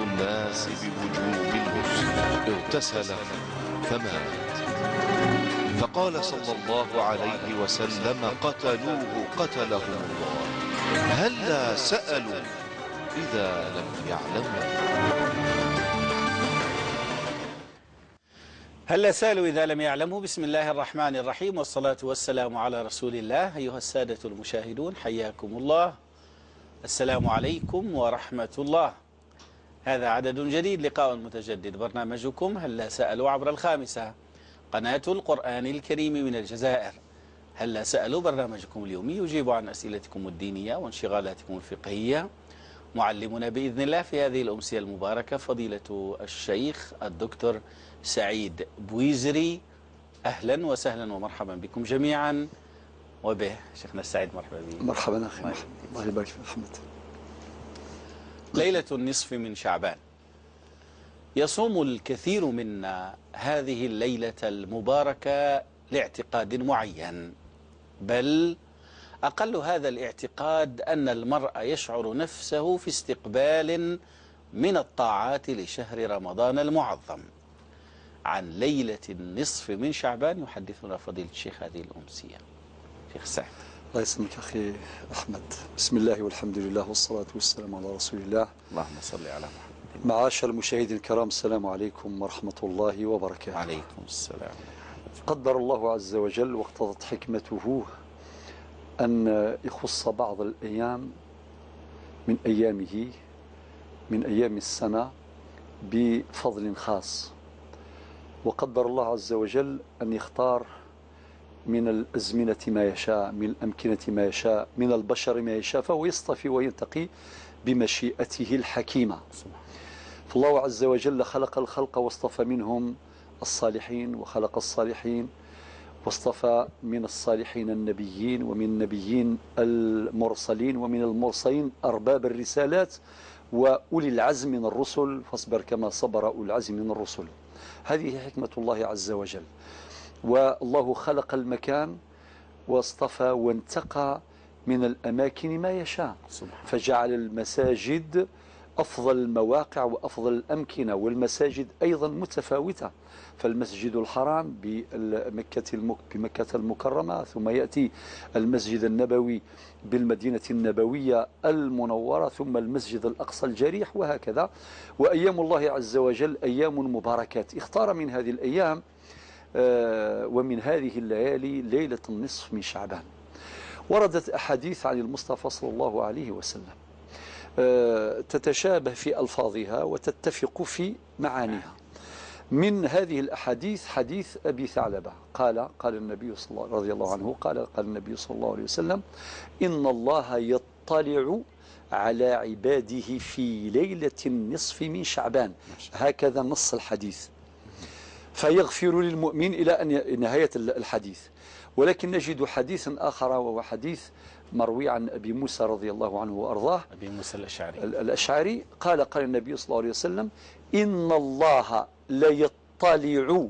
الناس بوجوب الغسل. اغتسل فمات، فقال صلى الله عليه وسلم: قتلوه قتلهم الله، هلا سألوا إذا لم يعلموا. هلا سألوا إذا لم يعلموا. بسم الله الرحمن الرحيم، والصلاة والسلام على رسول الله. أيها السادة المشاهدون، حياكم الله، السلام عليكم ورحمة الله. هذا عدد جديد، لقاء متجدد، برنامجكم هلا سألوا عبر الخامسة، قناة القرآن الكريم من الجزائر. هلا سألوا برنامجكم اليومي يجيب عن أسئلتكم الدينية وانشغالاتكم الفقهية. معلمنا بإذن الله في هذه الأمسية المباركة فضيلة الشيخ الدكتور سعيد بويزري. أهلا وسهلا ومرحبا بكم جميعا وبه شيخنا السعيد، مرحبا بك. مرحبا أخي، الله يبارك فيك أحمد. ليلة النصف من شعبان، يصوم الكثير منا هذه الليلة المباركة لاعتقاد معين، بل أقل هذا الاعتقاد أن المرء يشعر نفسه في استقبال من الطاعات لشهر رمضان المعظم. عن ليلة النصف من شعبان يحدثنا فضيلة الشيخ هذه الأمسية. شيخ سعيد. الله يسلمك أخي أحمد. بسم الله والحمد لله والصلاة والسلام على رسول الله. اللهم صل على محمد. معاشر المشاهدين الكرام، السلام عليكم ورحمة الله وبركاته. عليكم السلام. قدر الله عز وجل واقتضت حكمته أن يخص بعض الأيام من أيامه، من أيام السنة، بفضل خاص. وقدر الله عز وجل أن يختار من الأزمنة ما يشاء، من الأمكنة ما يشاء، من البشر ما يشاء، فهو يصطفي وينتقي بمشيئته الحكيمة. فالله عز وجل خلق الخلق واصطفى منهم الصالحين، وخلق الصالحين واصطفى من الصالحين النبيين، ومن النبيين المرسلين، ومن المرسلين أرباب الرسالات وأولي العزم من الرسل، فاصبر كما صبر أولي العزم من الرسل. هذه حكمة الله عز وجل. والله خلق المكان واصطفى وانتقى من الأماكن ما يشاء، فجعل المساجد أفضل المواقع وأفضل الأمكنة، والمساجد أيضا متفاوتة. فالمسجد الحرام بمكة المكرمة، ثم يأتي المسجد النبوي بالمدينة النبوية المنورة، ثم المسجد الأقصى الجريح، وهكذا. وأيام الله عز وجل أيام مباركات، اختار من هذه الأيام ومن هذه الليالي ليلة النصف من شعبان. وردت أحاديث عن المصطفى صلى الله عليه وسلم تتشابه في ألفاظها وتتفق في معانيها. من هذه الأحاديث حديث أبي ثعلبة قال قال النبي صلى الله رضي الله عنه قال قال النبي صلى الله عليه وسلم: إن الله يطلع على عباده في ليلة النصف من شعبان. هكذا نص الحديث، فيغفر للمؤمن إلى أن نهاية الحديث. ولكن نجد حديثا آخر، وهو حديث مروي عن أبي موسى رضي الله عنه وأرضاه، أبي موسى الأشعري، الأشعري قال قال النبي صلى الله عليه وسلم: إن الله ليطلع،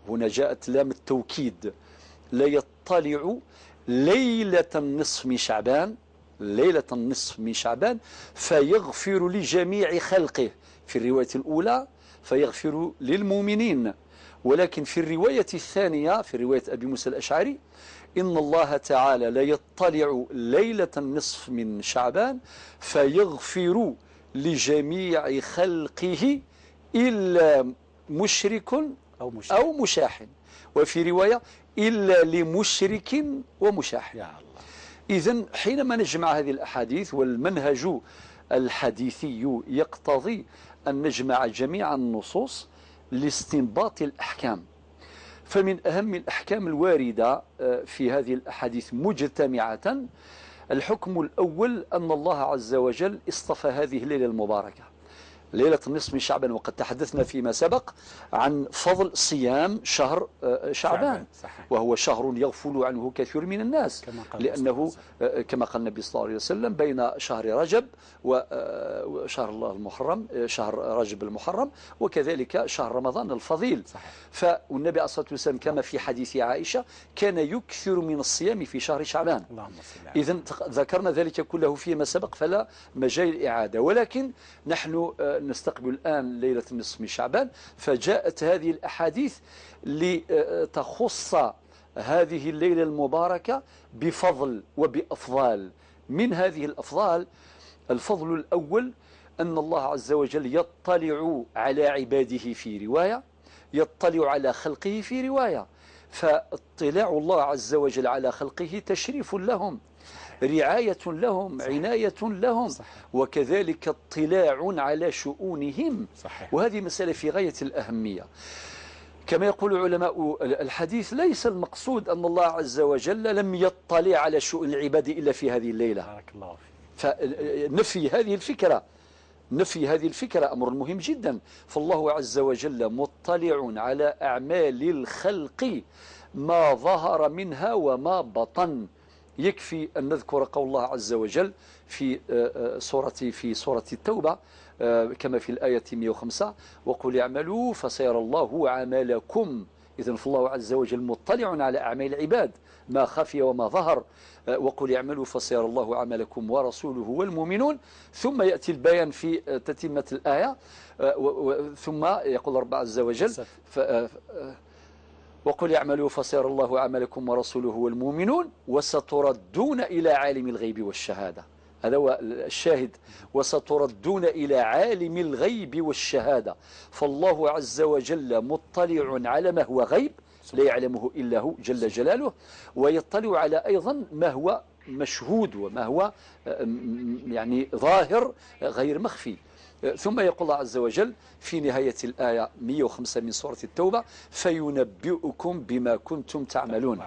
هنا جاءت لام التوكيد، ليطلع ليلة النصف من شعبان، ليلة النصف من شعبان، فيغفر لجميع خلقه. في الرواية الأولى فيغفر للمؤمنين، ولكن في الرواية الثانية، في رواية أبي موسى الأشعري، إن الله تعالى ليطلع ليلة النصف من شعبان فيغفر لجميع خلقه إلا مشرك أو مشاحن، وفي رواية إلا لمشرك ومشاحن. يا الله. إذن حينما نجمع هذه الأحاديث، والمنهج الحديثي يقتضي أن نجمع جميع النصوص لاستنباط الأحكام، فمن أهم الأحكام الواردة في هذه الأحاديث مجتمعة الحكم الأول أن الله عز وجل اصطفى هذه الليلة المباركة، ليلة النصف من شعبان، وقد تحدثنا فيما سبق عن فضل صيام شهر شعبان، وهو شهر يغفل عنه كثير من الناس، لأنه كما قال النبي صلى الله عليه وسلم بين شهر رجب وشهر الله المحرم، شهر رجب المحرم، وكذلك شهر رمضان الفضيل. فالنبي عليه الصلاة والسلام كما في حديث عائشة كان يكثر من الصيام في شهر شعبان. إذن ذكرنا ذلك كله فيما سبق فلا مجال الإعادة، ولكن نحن نستقبل الآن ليلة النصف من شعبان، فجاءت هذه الأحاديث لتخص هذه الليلة المباركة بفضل وبأفضال. من هذه الأفضال الفضل الأول أن الله عز وجل يطلع على عباده في رواية، يطلع على خلقه في رواية. فاطلاع الله عز وجل على خلقه تشريف لهم، رعاية لهم، صحيح. عناية لهم، صحيح. وكذلك اطلاع على شؤونهم، صحيح. وهذه مسألة في غاية الأهمية. كما يقول علماء الحديث، ليس المقصود أن الله عز وجل لم يطلع على شؤون العباد إلا في هذه الليلة. بارك الله فيك. فنفي هذه الفكرة، نفي هذه الفكرة أمر مهم جدا. فالله عز وجل مطلع على أعمال الخلق ما ظهر منها وما بطن. يكفي أن نذكر قول الله عز وجل في سورة التوبة كما في الآية 105: وقل اعملوا فسيرى الله عملكم. إذن فالله عز وجل مطلع على أعمال العباد ما خفي وما ظهر. وقل اعملوا فسيرى الله عملكم ورسوله والمؤمنون. ثم يأتي البيان في تتمة الآية، ثم يقول رب عز وجل: وقل اعملوا فسيرى الله عملكم ورسوله والمؤمنون وستردون إلى عالم الغيب والشهادة. هذا هو الشاهد، وستردون إلى عالم الغيب والشهادة. فالله عز وجل مطلع على ما هو غيب لا يعلمه إلا هو جل جلاله، ويطلع على أيضا ما هو مشهود وما هو يعني ظاهر غير مخفي. ثم يقول الله عز وجل في نهاية الآية 105 من سورة التوبة: فينبئكم بما كنتم تعملون.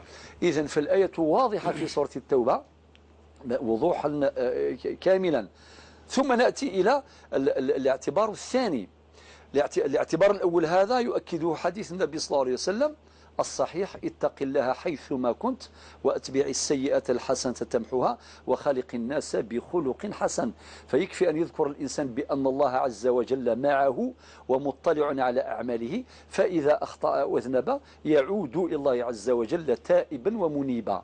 إذن فالآية واضحة في سورة التوبة وضوحا كاملا. ثم نأتي إلى الاعتبار الثاني. الاعتبار الأول هذا يؤكده حديث النبي صلى الله عليه وسلم الصحيح: اتق الله حيثما كنت وأتبع السيئة الحسنة تمحها وخالق الناس بخلق حسن. فيكفي أن يذكر الإنسان بأن الله عز وجل معه ومطلع على أعماله، فإذا أخطأ وأذنب يعود إلى الله عز وجل تائبا ومنيبا.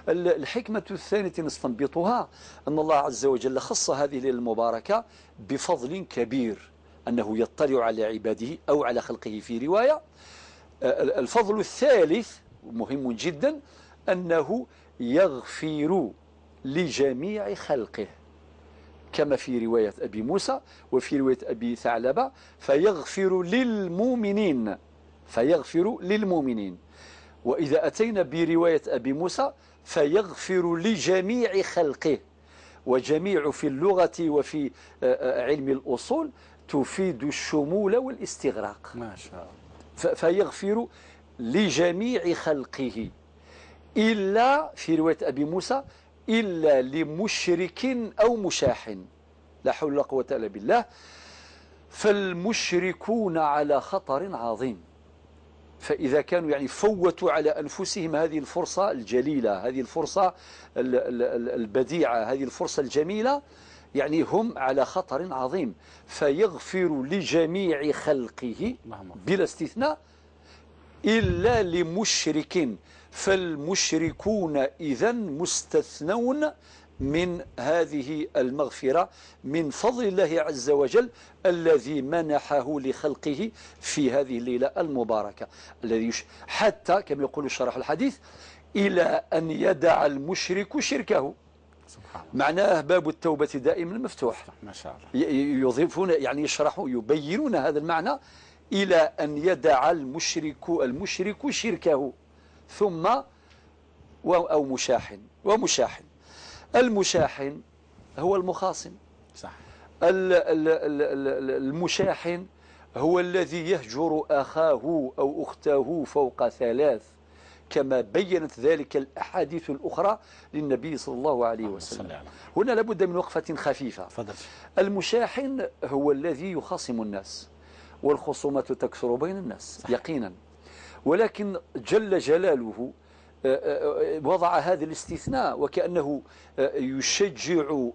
الحكمة الثانية نستنبطها أن الله عز وجل خص هذه الليلة المباركة بفضل كبير، أنه يطلع على عباده أو على خلقه في رواية. الفضل الثالث مهم جدا، أنه يغفر لجميع خلقه، كما في رواية أبي موسى وفي رواية أبي ثعلبة: فيغفر للمؤمنين، فيغفر للمؤمنين. وإذا أتينا برواية أبي موسى فيغفر لجميع خلقه. وجميع في اللغة وفي علم الأصول تفيد الشمول والاستغراق. ما شاء الله. فيغفر لجميع خلقه إلا في رواية أبي موسى إلا لمشرك أو مشاح، لا حول ولا قوة إلا بالله. فالمشركون على خطر عظيم، فإذا كانوا يعني فوتوا على أنفسهم هذه الفرصة الجليلة، هذه الفرصة البديعة، هذه الفرصة الجميلة، يعني هم على خطر عظيم. فيغفر لجميع خلقه بلا استثناء إلا لمشرك، فالمشركون إذن مستثنون من هذه المغفرة من فضل الله عز وجل الذي منحه لخلقه في هذه الليلة المباركة، الذي حتى كما يقول شرح الحديث إلى أن يدع المشرك شركه. سبحان الله. معناه باب التوبة دائما مفتوح. ما شاء الله. يضيفون يعني يشرحون يبينون هذا المعنى إلى أن يدع المشرك شركه، ثم أو مشاحن. ومشاحن، المشاحن هو المخاصم. صح. المشاحن هو الذي يهجر أخاه أو أخته فوق ثلاث، كما بينت ذلك الأحاديث الأخرى للنبي صلى الله عليه وسلم. هنا لابد من وقفة خفيفة. تفضل. المشاحن هو الذي يخاصم الناس، والخصومة تكثر بين الناس. صح. يقينا، ولكن جل جلاله وضع هذا الاستثناء وكأنه يشجع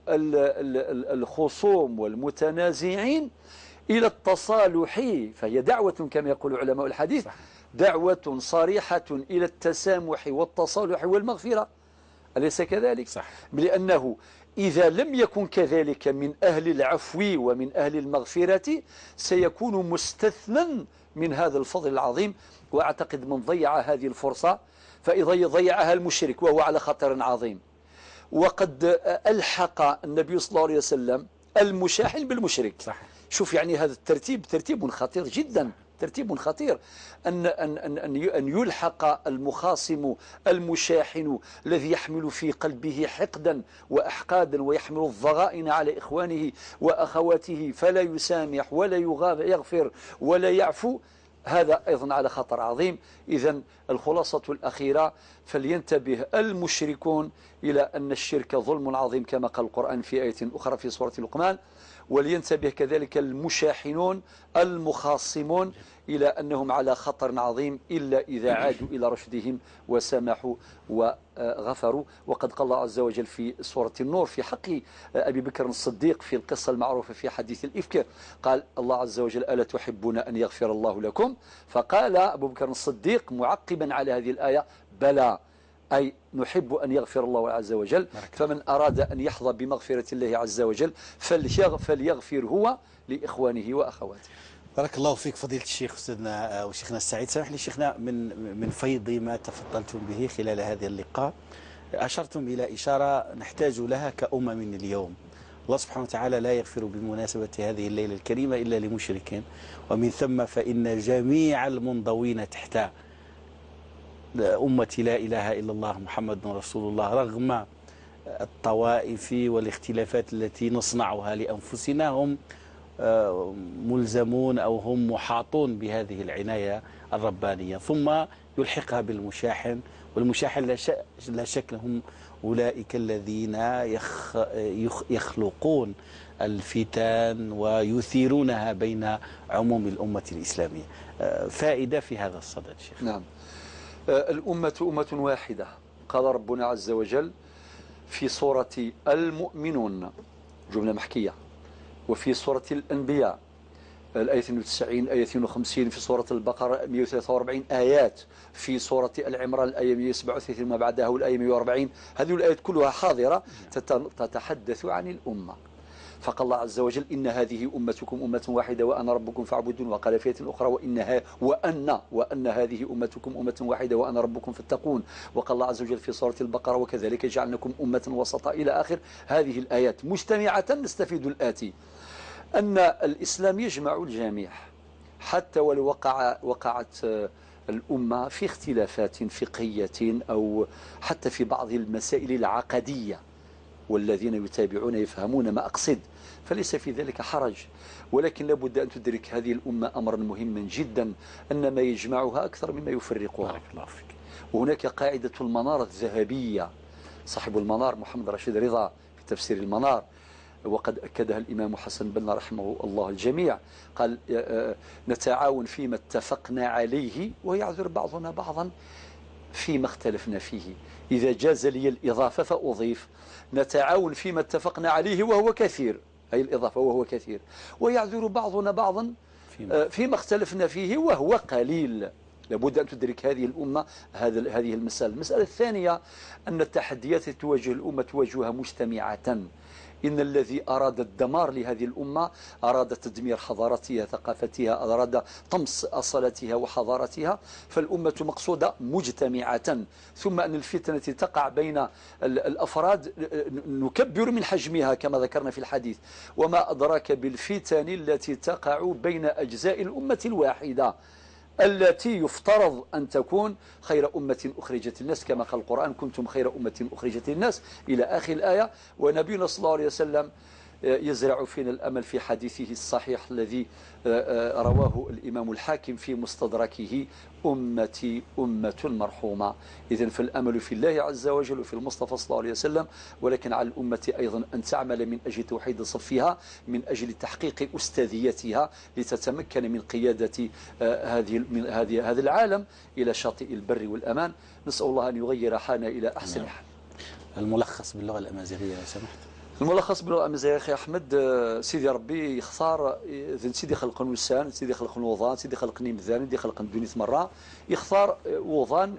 الخصوم والمتنازعين إلى التصالح، فهي دعوة كما يقول علماء الحديث. صح. دعوة صريحة إلى التسامح والتصالح والمغفرة، أليس كذلك؟ صح. لأنه إذا لم يكن كذلك من أهل العفو ومن أهل المغفرة سيكون مستثنى من هذا الفضل العظيم. وأعتقد من ضيع هذه الفرصة فإذا ضيعها المشرك وهو على خطر عظيم. وقد ألحق النبي صلى الله عليه وسلم المشاحن بالمشرك. صح. شوف يعني هذا الترتيب ترتيب خطير جدا، ترتيب خطير، أن أن أن أن يلحق المخاصم المشاحن الذي يحمل في قلبه حقدا وأحقادا ويحمل الضغائن على إخوانه وأخواته، فلا يسامح ولا يغفر ولا يعفو، هذا أيضا على خطر عظيم. إذن الخلاصة الأخيرة، فلينتبه المشركون إلى أن الشرك ظلم عظيم كما قال القرآن في آية أخرى في سورة لقمان، ولينتبه كذلك المشاحنون المخاصمون إلى أنهم على خطر عظيم إلا إذا عادوا إلى رشدهم وسامحوا وغفروا. وقد قال الله عز وجل في سورة النور في حق أبي بكر الصديق في القصة المعروفة في حديث الإفك، قال الله عز وجل: ألا تحبون أن يغفر الله لكم؟ فقال أبو بكر الصديق معقبا على هذه الآية: بلى، أي نحب أن يغفر الله عز وجل. فمن أراد أن يحظى بمغفرة الله عز وجل فليغفر هو لإخوانه وأخواته. بارك الله فيك فضيلة الشيخ أستاذنا وشيخنا السعيد. سامح لي شيخنا، من فيض ما تفضلتم به خلال هذا اللقاء أشرتم إلى إشارة نحتاج لها كأمم اليوم. الله سبحانه وتعالى لا يغفر بمناسبة هذه الليلة الكريمة إلا لمشركين، ومن ثم فإن جميع المنضوين تحت أمة لا إله إلا الله محمد رسول الله، رغم الطوائف والاختلافات التي نصنعها لأنفسنا، هم ملزمون أو هم محاطون بهذه العناية الربانية. ثم يلحقها بالمشاحن، والمشاحن لا شك هم أولئك الذين يخلقون الفتن ويثيرونها بين عموم الأمة الإسلامية. فائدة في هذا الصدد شيخ. نعم، الأمة أمة واحدة. قال ربنا عز وجل في سورة المؤمنون، جملة محكية، وفي سورة الأنبياء الآية 92، آية 52، في سورة البقرة 143 آيات، في سورة العمران الآية 137 ما بعدها والآية 140. هذه الآيات كلها حاضرة تتحدث عن الأمة. فقال الله عز وجل: إن هذه أمتكم أمة واحدة وأنا ربكم فاعبدون. وقال في آية أخرى: وأن هذه أمتكم أمة واحدة وأنا ربكم فاتقون. وقال الله عز وجل في سورة البقرة: وكذلك جعلناكم أمة وسطا، إلى آخر هذه الآيات. مجتمعة نستفيد الآتي: أن الإسلام يجمع الجميع، حتى ولو وقعت الأمة في اختلافات فقهية أو حتى في بعض المسائل العقدية، والذين يتابعون يفهمون ما أقصد، فليس في ذلك حرج. ولكن لابد أن تدرك هذه الأمة أمرا مهما جدا، أن ما يجمعها أكثر مما يفرقها. بارك الله فيك. وهناك قاعدة المنار الذهبية، صاحب المنار محمد رشيد رضا في تفسير المنار، وقد أكدها الإمام حسن بن رحمه الله الجميع، قال: نتعاون فيما اتفقنا عليه ويعذر بعضنا بعضا فيما اختلفنا فيه. إذا جاز لي الإضافة فأضيف: نتعاون فيما اتفقنا عليه وهو كثير، أي الإضافة وهو كثير، ويعذر بعضنا بعضا فيما اختلفنا فيه وهو قليل. لابد أن تدرك هذه الأمة هذه المسألة. المسألة الثانية أن التحديات التي تواجه الأمة تواجهها مجتمعة. إن الذي أراد الدمار لهذه الأمة أراد تدمير حضارتها، ثقافتها، أراد طمس أصالتها وحضارتها، فالأمة مقصودة مجتمعة. ثم أن الفتنة تقع بين الأفراد نكبر من حجمها كما ذكرنا في الحديث، وما أدراك بالفتن التي تقع بين أجزاء الأمة الواحدة التي يفترض أن تكون خير أمة أخرجت للناس، كما قال القرآن: كنتم خير أمة أخرجت للناس، إلى آخر الآية. ونبينا صلى الله عليه وسلم يزرع فينا الأمل في حديثه الصحيح الذي رواه الإمام الحاكم في مستدركه: أمتي أمة مرحومة. إذن فالأمل في الله عز وجل وفي المصطفى صلى الله عليه وسلم، ولكن على الأمة أيضا أن تعمل من أجل توحيد صفها، من أجل تحقيق أستاذيتها، لتتمكن من قيادة هذا العالم إلى شاطئ البر والأمان. نسأل الله أن يغير حالنا إلى أحسن حال. الملخص باللغة الأمازيغية لو سمحت. الملخص باللغة الأمازيغية أخي أحمد، سيدي ربي يختار ذن سيدي خلق الوسان، سيدي خلق الوضان، سيدي خلق نيمذان، سيدي خلق الدنيا مرة، يختار وضان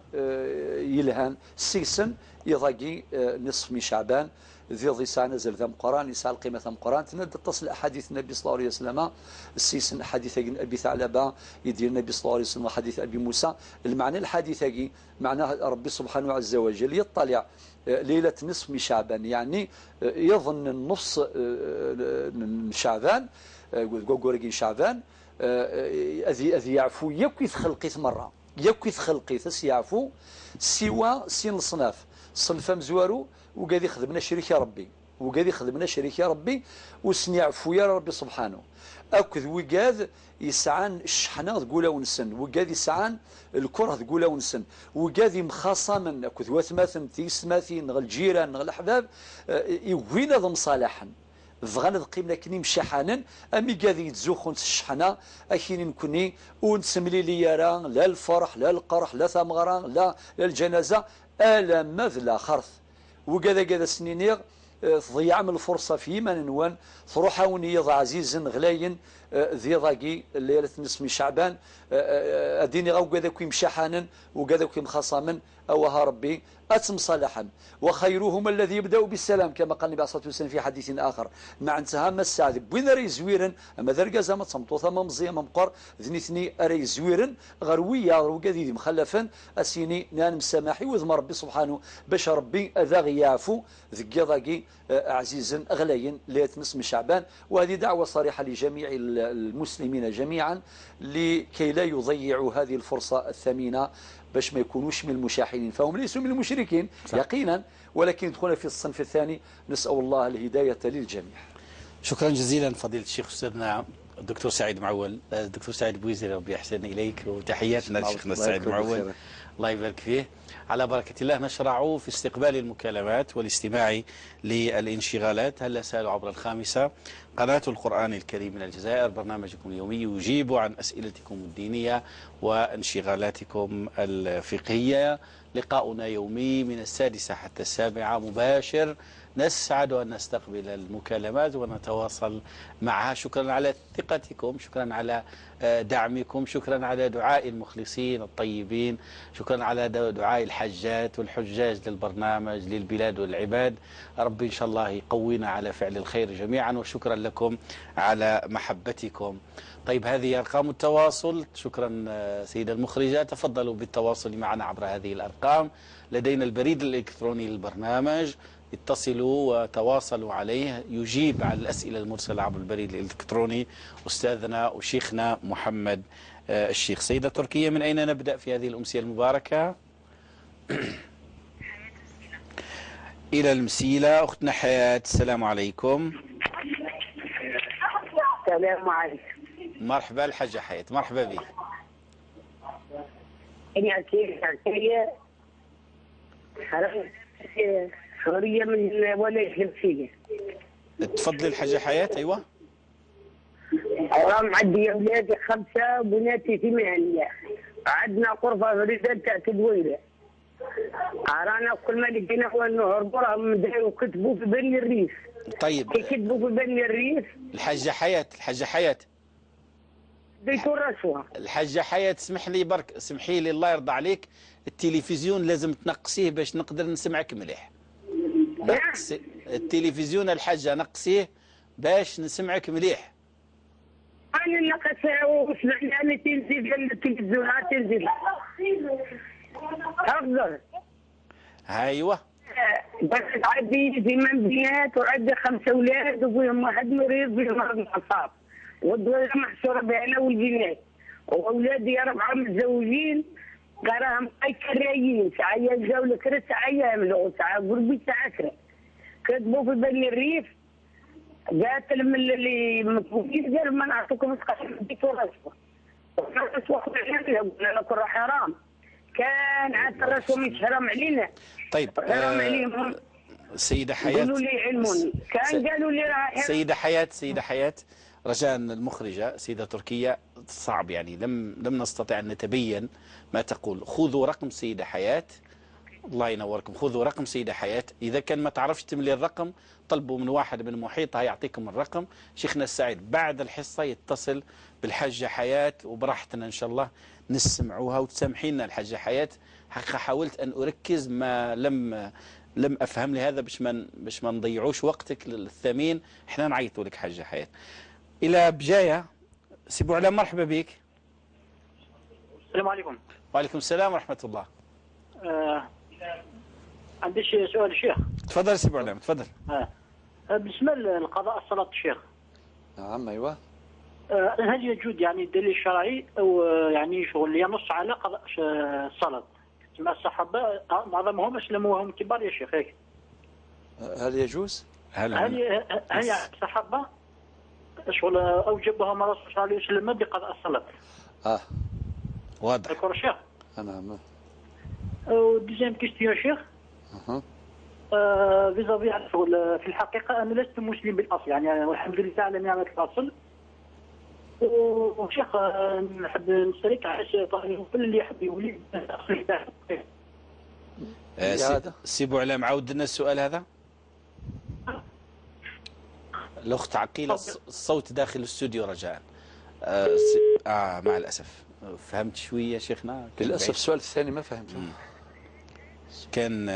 يلهان سيسن يضاقي نصف من شعبان. ذي ساعة نزل ذم قران يسعى القيمة ذم قران تند تصل أحاديث النبي صلى الله عليه وسلم السيسن حديث أبي ثعلبة يدير النبي صلى الله عليه وسلم حديث أبي موسى. المعنى الحديث معناه ربي سبحانه عز وجل يطلع ليلة نصف شعبان، يعني يظن النص من شعبان قوقورقين شعبان أذي يعفو يكوي خلقيت مرة يكوي خلقيت يعفو سوى سين الصناف صنف مزوارو وقاعد يخدمنا شريك يا ربي وقاعد يخدمنا شريك يا ربي وسنعفو يا ربي سبحانه. أكذ وقاذ يسعان الشحنة تقولها ونسن وقاذ يسعان الكره تقولها ونسن وقاذ مخاصما أكذ وثماثن تيسماثين غ الجيران غ الأحباب يوين ذا مصالحا بغانا قيمنا كني مشحانا أمي قاذ يتزوخون الشحنة أكين نكوني ونسملي لي يرا لا الفرح لا القرح لا ثمغرة لا الجنازة ألا مذ خرث وكذا كذا سنينيغ تضيع من الفرصة في من نوان تروح ونيض عزيز غلاين ذي ضاقي ليلة نصف شعبان أديني غاو كذا كي مشحانا وكذا كي مخاصما أوها ربي أتم صالحا. وخيرهم الذي يبدأ بالسلام كما قال النبي عليه الصلاة والسلام في حديث آخر مع انتهى ما السعد بوين ري زويرا أما ذرقزا ما تصمتو ما مزيا ما مقر ذنيثني أري زويرا غروية وكذا مخلفا أسيني نان مسامحي وذم ربي سبحانه باش ربي أذا يعفو ذكي عزيزا غلاين ليلة نصف شعبان. وهذه دعوة صريحة لجميع المسلمين جميعا لكي لا يضيعوا هذه الفرصة الثمينة باش ما يكونوش من المشاحنين، فهم ليسوا من المشركين صح. يقينا، ولكن يدخلون في الصنف الثاني. نسأل الله الهداية للجميع. شكرا جزيلا فضيلة الشيخ أستاذنا الدكتور سعيد معول، الدكتور سعيد بويزري، ربي يحسن إليك وتحياتنا لشيخنا سعيد معول، الله يبارك فيه. على بركة الله نشرع في استقبال المكالمات والاستماع للانشغالات. هل سألوا عبر الخامسة قناة القرآن الكريم من الجزائر، برنامجكم اليومي يجيب عن أسئلتكم الدينية وانشغالاتكم الفقهية. لقاؤنا يومي من 6 حتى 7 مباشر. نسعد أن نستقبل المكالمات ونتواصل معها. شكرا على ثقتكم، شكرا على دعمكم، شكرا على دعاء المخلصين الطيبين، شكرا على دعاء الحجات والحجاج للبرنامج للبلاد والعباد. ربي إن شاء الله يقوينا على فعل الخير جميعا، وشكرا لكم على محبتكم. طيب هذه أرقام التواصل. شكرا سيدة المخرجة، تفضلوا بالتواصل معنا عبر هذه الأرقام. لدينا البريد الإلكتروني للبرنامج، اتصلوا وتواصلوا عليه، يجيب على الأسئلة المرسلة عبر البريد الإلكتروني أستاذنا وشيخنا محمد الشيخ. سيدة تركية، من أين نبدأ في هذه الأمسية المباركة؟ إلى المسيلة. أختنا حياة، السلام عليكم. السلام عليكم. مرحبا الحاجة حياة، مرحبا بك. أنا حرية من ولاية المسيلة. تفضلي الحاجة حياة. أيوة. راهم عندي أولادي 5 وبناتي 8. عندنا غرفة فريدة تاع تدويرة. رانا كل ما لقينا نهربوا راهم دايروا كتبوا في بني الريف. طيب كتبوا في بني الريف. الحاجة حياة، الحاجة حياة ديتو الرشوة. الحاجة حياة اسمح لي برك، اسمحي لي الله يرضى عليك، التلفزيون لازم تنقصيه باش نقدر نسمعك مليح. نقصي التلفزيون الحاجة، نقصيه باش نسمعك مليح. أنا نقص وسمعنا أنا تنزيد التلفزيون تنزيد. أفضل. أيوه. بس عندي 8 بنات وعندي 5 أولاد وفيهم واحد مريض فيه مرض الأعصاب. والدولة محصورة بأنا والبنات. وأولادي 4 متزوجين قراهم أي كرايين، ساعة يلقاو الكرا ساعة يعملوا ساعة قربي ساعة كرا. كتبوا في بني الريف قالت لهم اللي متوفين قالوا ما نعطوكم ديتو رشوة. الرشوة قلنا لكم راه حرام. كان عاد الرشوة مش حرام علينا. طيب حرام عليهم. سيدة حياة قالوا لي علموني، كان قالوا لي راه سيدة حياة، سيدة حياة رجاء المخرجة سيدة تركية صعب يعني لم نستطيع أن نتبين ما تقول. خذوا رقم سيدة حياة، الله ينوركم، خذوا رقم سيدة حياة. إذا كان ما تعرفش تملي الرقم طلبوا من واحد من محيطها يعطيكم الرقم. شيخنا السعيد بعد الحصة يتصل بالحاجة حياة وبراحتنا إن شاء الله نسمعوها وتسامحينا الحاجة حياة. حقيقة حاولت أن أركز ما لم لم أفهم لهذا باش ما نضيعوش وقتك الثمين، احنا نعيطوا لك حاجة حياة. إلى بجاية، سي بوعلام مرحبا بك. السلام عليكم. وعليكم السلام ورحمة الله. عندي سؤال الشيخ. تفضل سي بوعلام، تفضل. بالنسبة للقضاء الصلاة الشيخ. نعم أيوه. هل يجوز يعني الدليل الشرعي أو يعني شغل ينص على قضاء الصلاة؟ مع الصحابة معظمهم أسلموا وهم كبار يا شيخ هيك. هل يجوز؟ هل يعني الصحابة شغل أوجبهم الرسول صلى الله عليه وسلم بقضاء الصلاة؟ واضح. d'accord شيخ. نعم. deuxième question شيخ. vis-à-vis في الحقيقة أنا لست مسلم بالأصل يعني، والحمد لله على نعمة الأصل. وشيخ نحب نسألك علاش كل اللي يحب يولي سي بوعلام عاود لنا السؤال هذا. الأخت عقيلة الصوت داخل الاستوديو رجاء. مع الأسف فهمت شوية شيخنا. للأسف السؤال الثاني ما فهمته. كان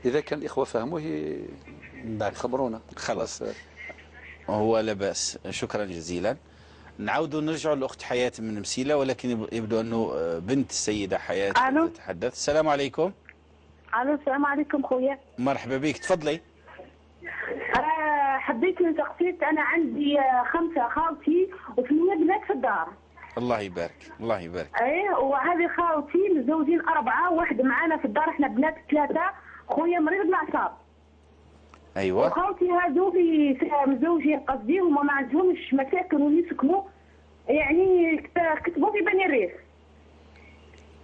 إذا كان الإخوة فهموه يخبرونا. خلاص هو لا بأس، شكرا جزيلا. نعود نرجع للأخت حياة من مسيلة، ولكن يبدو أنه بنت السيدة حياة تتحدث. السلام عليكم. ألو السلام عليكم خويا. مرحبا بك، تفضلي. حبيت نسقسيك، أنا عندي 5 خاوتي و8 بنات في الدار. الله يبارك، الله يبارك. ايه وهذه خاوتي متزوجين 4، واحد معانا في الدار، احنا بنات 3، خويا مريض بالاعصاب. ايوه. وخاوتي هذو اللي متزوجين قصدي هما ما عندهمش مساكن ويسكنوا، يعني كتبوا في بني الريف.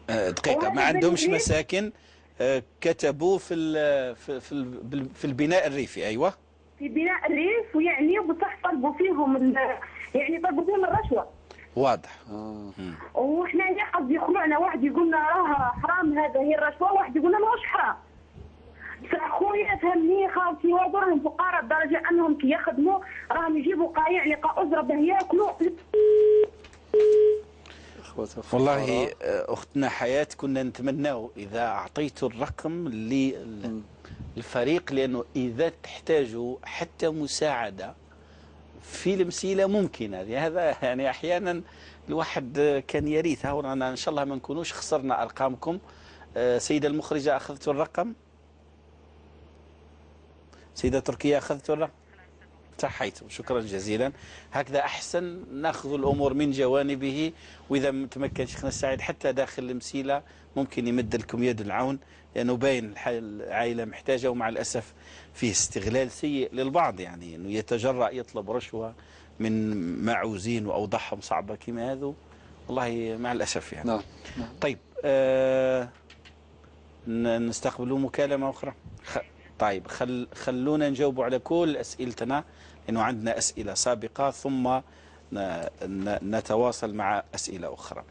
دقيقة، ما عندهمش مساكن، كتبوا في البناء الريفي. ايوه. في بناء الريف، ويعني بصح طلبوا فيهم يعني طلبوا فيهم الرشوة. واضح. وحنا قصدي خلعنا، واحد يقولنا راه حرام هذا هي الرشوة، واحد يقولنا ماهوش حرام. فخويا فهمني، خاوتي هادو راهم فقراء لدرجة انهم كي يخدموا راهم يجيبوا قايع لقاء اجره باه ياكلوا. والله اختنا حياة كنا نتمناه اذا اعطيت الرقم للفريق، لانه اذا تحتاجوا حتى مساعدة في المسيلة ممكنة. هذا يعني أحيانا الواحد كان يريثها، ورانا إن شاء الله ما نكونوش خسرنا أرقامكم. سيدة المخرجة أخذت الرقم؟ سيدة تركيا أخذت الرقم؟ صحيتم، شكرا جزيلا. هكذا أحسن نأخذ الأمور من جوانبه، وإذا تمكن شيخنا السعيد حتى داخل المسيلة ممكن يمد لكم يد العون، لأنه باين العائلة محتاجة، ومع الأسف فيه استغلال سيء للبعض، يعني أنه يتجرأ يطلب رشوة من معوزين وأوضاعهم صعبة كما هذو، والله مع الأسف يعني. نعم. طيب نستقبل مكالمة أخرى. طيب خلونا نجاوب على كل أسئلتنا، لأنه عندنا أسئلة سابقة، ثم نتواصل مع أسئلة أخرى.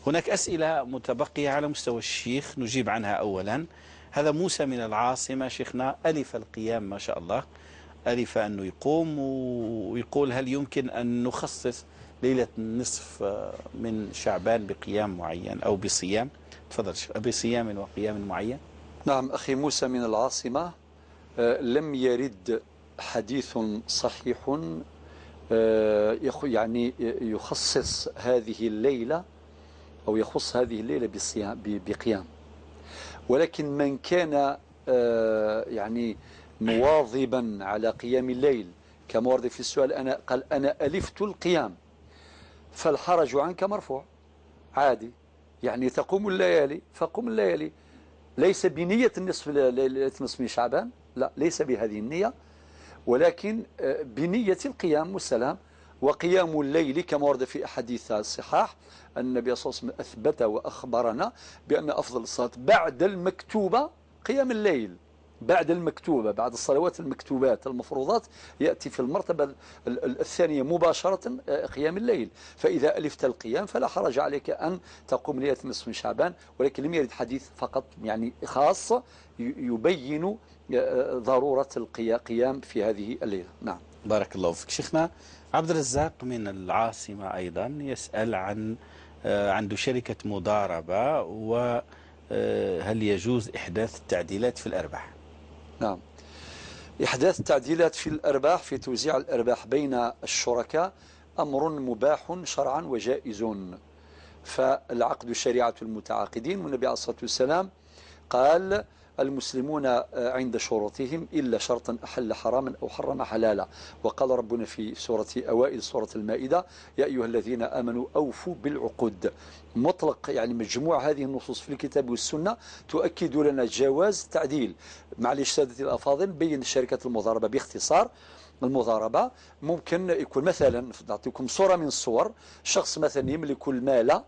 هناك أسئلة متبقية على مستوى الشيخ نجيب عنها أولا. هذا موسى من العاصمة شيخنا، ألف القيام ما شاء الله، ألف أنه يقوم، ويقول هل يمكن أن نخصص ليلة النصف من شعبان بقيام معين أو بصيام؟ تفضل. بصيام وقيام معين. نعم أخي موسى من العاصمة، لم يرد حديث صحيح يعني يخصص هذه الليلة أو يخص هذه الليلة بقيام، ولكن من كان يعني مواظبا على قيام الليل كما ورد في السؤال، أنا قال أنا ألفت القيام، فالحرج عنك مرفوع عادي، يعني تقوم الليالي فقم الليالي، ليس بنية النصف ليلة النصف من شعبان، لا ليس بهذه النية، ولكن بنية القيام والسلام. وقيام الليل كما ورد في أحاديث الصحاح النبي صلى الله عليه وسلم أثبت وأخبرنا بأن أفضل الصلاة بعد المكتوبة قيام الليل، بعد المكتوبة، بعد الصلوات المكتوبات المفروضات يأتي في المرتبة الثانية مباشرة قيام الليل. فإذا ألفت القيام فلا حرج عليك أن تقوم ليلة النصف من شعبان، ولكن لم يرد حديث فقط يعني خاص يبين ضرورة القيام في هذه الليلة. نعم. بارك الله فيك شيخنا. عبد الرزاق من العاصمة أيضا يسأل عن عنده شركة مضاربة و هل يجوز إحداث التعديلات في الأرباح؟ نعم، إحداث التعديلات في الأرباح في توزيع الأرباح بين الشركاء أمر مباح شرعا وجائز. فالعقد شريعة المتعاقدين، والنبي عليه الصلاة والسلام قال المسلمون عند شروطهم إلا شرطا أحل حراما أو حرم حلالا. وقال ربنا في سورة أوائل سورة المائدة يا أيها الذين آمنوا أوفوا بالعقود. مطلق يعني مجموع هذه النصوص في الكتاب والسنة تؤكد لنا جواز تعديل. معلش سادتي الأفاضل، بين الشركات المضاربة باختصار. المضاربة ممكن يكون مثلا، نعطيكم صورة من الصور، شخص مثلا يملك المال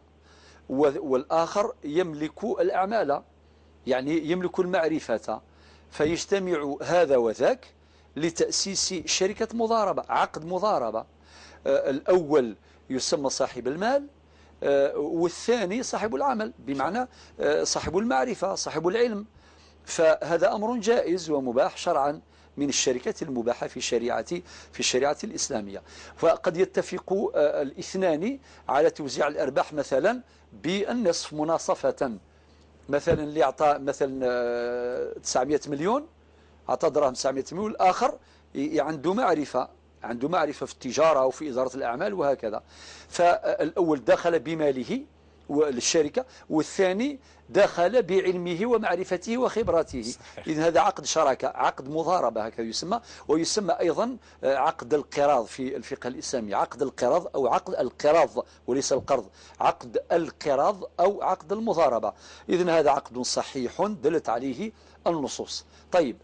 والآخر يملك الأعمال، يعني يملك المعرفة، فيجتمع هذا وذاك لتأسيس شركة مضاربة، عقد مضاربة. الأول يسمى صاحب المال والثاني صاحب العمل، بمعنى صاحب المعرفة، صاحب العلم. فهذا أمر جائز ومباح شرعا من الشركات المباحة في الشريعة الإسلامية. فقد يتفق الاثنان على توزيع الأرباح مثلا بالنصف مناصفة. مثلا اللي أعطى مثلا 900 مليون، أعطى دراهم 900 مليون، الآخر عنده معرفة، عنده معرفة في التجارة وفي إدارة الأعمال وهكذا. فالأول دخل بماله للشركة، والثاني دخل بعلمه ومعرفته وخبرته. إذن هذا عقد شراكة، عقد مضاربة هكذا يسمى، ويسمى أيضا عقد القراض في الفقه الإسلامي، عقد القراض أو عقد القراض وليس القرض، عقد القراض أو عقد المضاربة. إذن هذا عقد صحيح دلت عليه النصوص. طيب،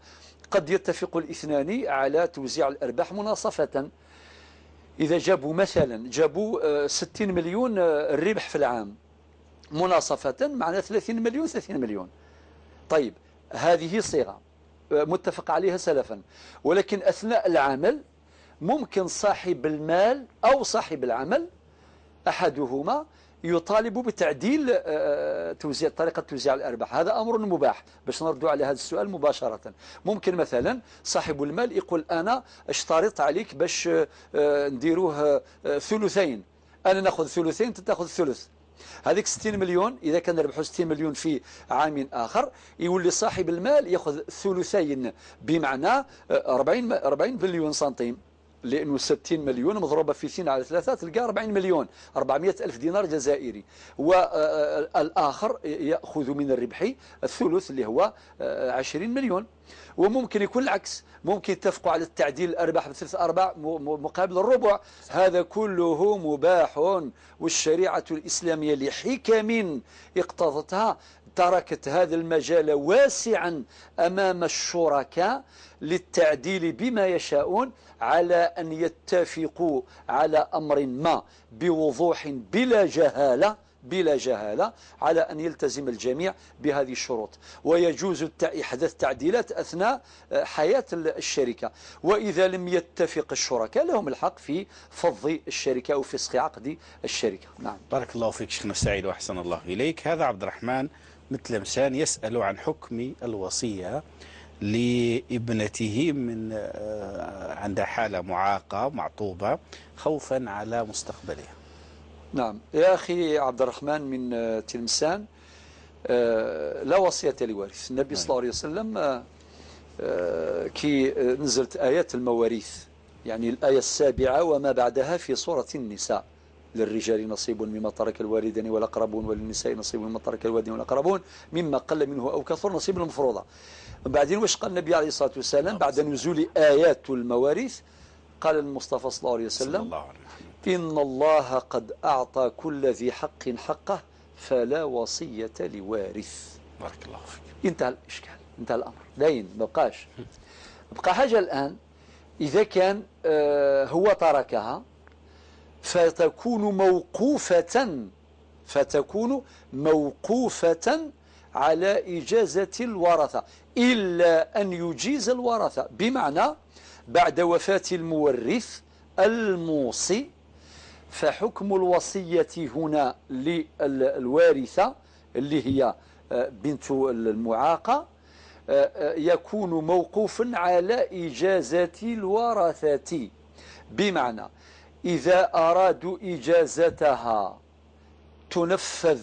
قد يتفق الاثنان على توزيع الأرباح مناصفة. إذا جابوا مثلا جابوا 60 مليون الربح في العام مناصفة، معنى 30 مليون 30 مليون. طيب، هذه صيغة متفق عليها سلفا، ولكن أثناء العمل ممكن صاحب المال أو صاحب العمل أحدهما يطالب بتعديل توزيع طريقة توزيع الأرباح. هذا أمر مباح. باش نردوا على هذا السؤال مباشرة، ممكن مثلا صاحب المال يقول أنا اشترط عليك باش نديروه ثلثين، أنا نأخذ ثلثين أنت تأخذ ثلث. هذيك 60 مليون إذا كان ربحوا 60 مليون في عام آخر، يولي صاحب المال يأخذ ثلثين، بمعنى 40 مليون سنتيم، لأنه 60 مليون مضروبة في 2 على 3 تلقى 40 مليون، 400 ألف دينار جزائري. والآخر يأخذ من الربح الثلث اللي هو 20 مليون. وممكن يكون العكس، ممكن يتفقوا على التعديل الأرباح بثلث أرباع مقابل الربع. هذا كله مباح، والشريعة الإسلامية لحكم اقتضتها تركت هذا المجال واسعا أمام الشركاء للتعديل بما يشاءون، على أن يتفقوا على أمر ما بوضوح بلا جهالة، بلا جهالة، على أن يلتزم الجميع بهذه الشروط. ويجوز إحداث تعديلات أثناء حياة الشركة، وإذا لم يتفق الشركاء لهم الحق في فض الشركة أو فسخ عقد الشركة. نعم، بارك الله فيك شيخنا السعيد وأحسن الله إليك. هذا عبد الرحمن متلمسان يسأل عن حكم الوصية لابنته من عندها حالة معاقة معطوبة خوفا على مستقبلها. نعم يا أخي عبد الرحمن من تلمسان، لا وصية لوارث. النبي صلى الله عليه وسلم كي نزلت آيات المواريث، يعني الآية 7 وما بعدها في سورة النساء، للرجال نصيب مما ترك الوالدان والأقربون وللنساء نصيب مما ترك الوالدان والأقربون مما قل منه أو كثر نصيب المفروضة. بعدين واش قال النبي عليه الصلاة والسلام بعد نزول آيات المواريث؟ قال المصطفى صلى الله عليه وسلم إن الله قد أعطى كل ذي حق حقه فلا وصية لوارث. بارك الله فيك. انتهى الإشكال، انتهى الأمر، باين ما بقاش. بقى حاجة الآن، إذا كان هو تركها فتكون موقوفة، فتكون موقوفة على إجازة الورثة، إلا أن يجيز الورثة، بمعنى بعد وفاة المورث الموصي فحكم الوصية هنا للوارثة اللي هي بنت المعاقة يكون موقوفا على إجازة الورثة، بمعنى إذا أرادوا إجازتها تنفذ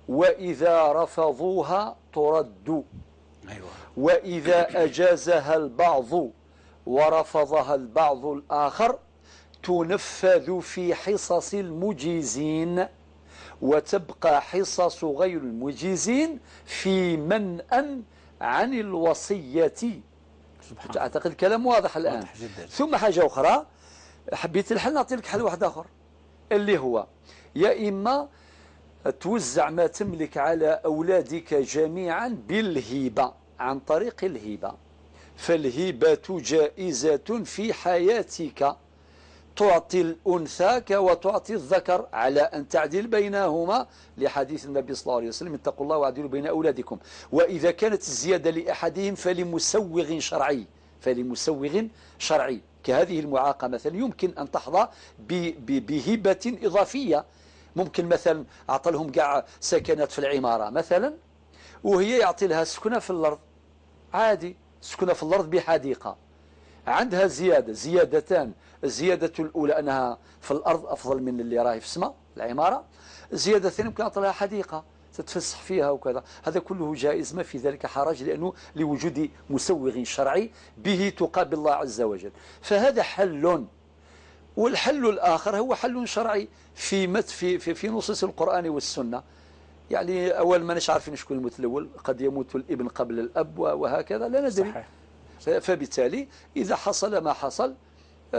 وإذا رفضوها ترد. أيوة. وإذا أجازها البعض ورفضها البعض الآخر تنفذ في حصص المجيزين، وتبقى حصص غير المجيزين في منأ عن الوصية. سبحان. أعتقد الكلام واضح الآن. واضح جدا. ثم حاجة أخرى، حبيت الحل نعطي لك حل واحد آخر اللي هو يا إما توزع ما تملك على أولادك جميعا بالهبة، عن طريق الهبة، فالهبة جائزة في حياتك، تعطي الأنثى وتعطي الذكر على أن تعدل بينهما، لحديث النبي صلى الله عليه وسلم: اتقوا الله وعدلوا بين أولادكم. وإذا كانت الزيادة لأحدهم فلمسوغ شرعي، فلمسوغ شرعي، كهذه المعاقة مثلا يمكن أن تحظى بهبة إضافية. ممكن مثلا أعطى لهم كاع سكنات في العمارة مثلا، وهي يعطي لها سكنة في الأرض عادي، سكنة في الأرض بحديقة، عندها زيادة، زيادتان. الزيادة الأولى أنها في الأرض أفضل من اللي راهي في السماء العمارة، الزيادة الثانية ممكن أعطي لها حديقة تتفسح فيها وكذا. هذا كله جائز، ما في ذلك حرج، لأنه لوجود مسوغ شرعي به تقابل الله عز وجل. فهذا حل. والحل الآخر هو حل شرعي في في في, في نصوص القرآن والسنة. يعني أول ما نش عارفين شكون يموت الأول، قد يموت الابن قبل الأب وهكذا، لا ندري. صحيح. فبالتالي إذا حصل ما حصل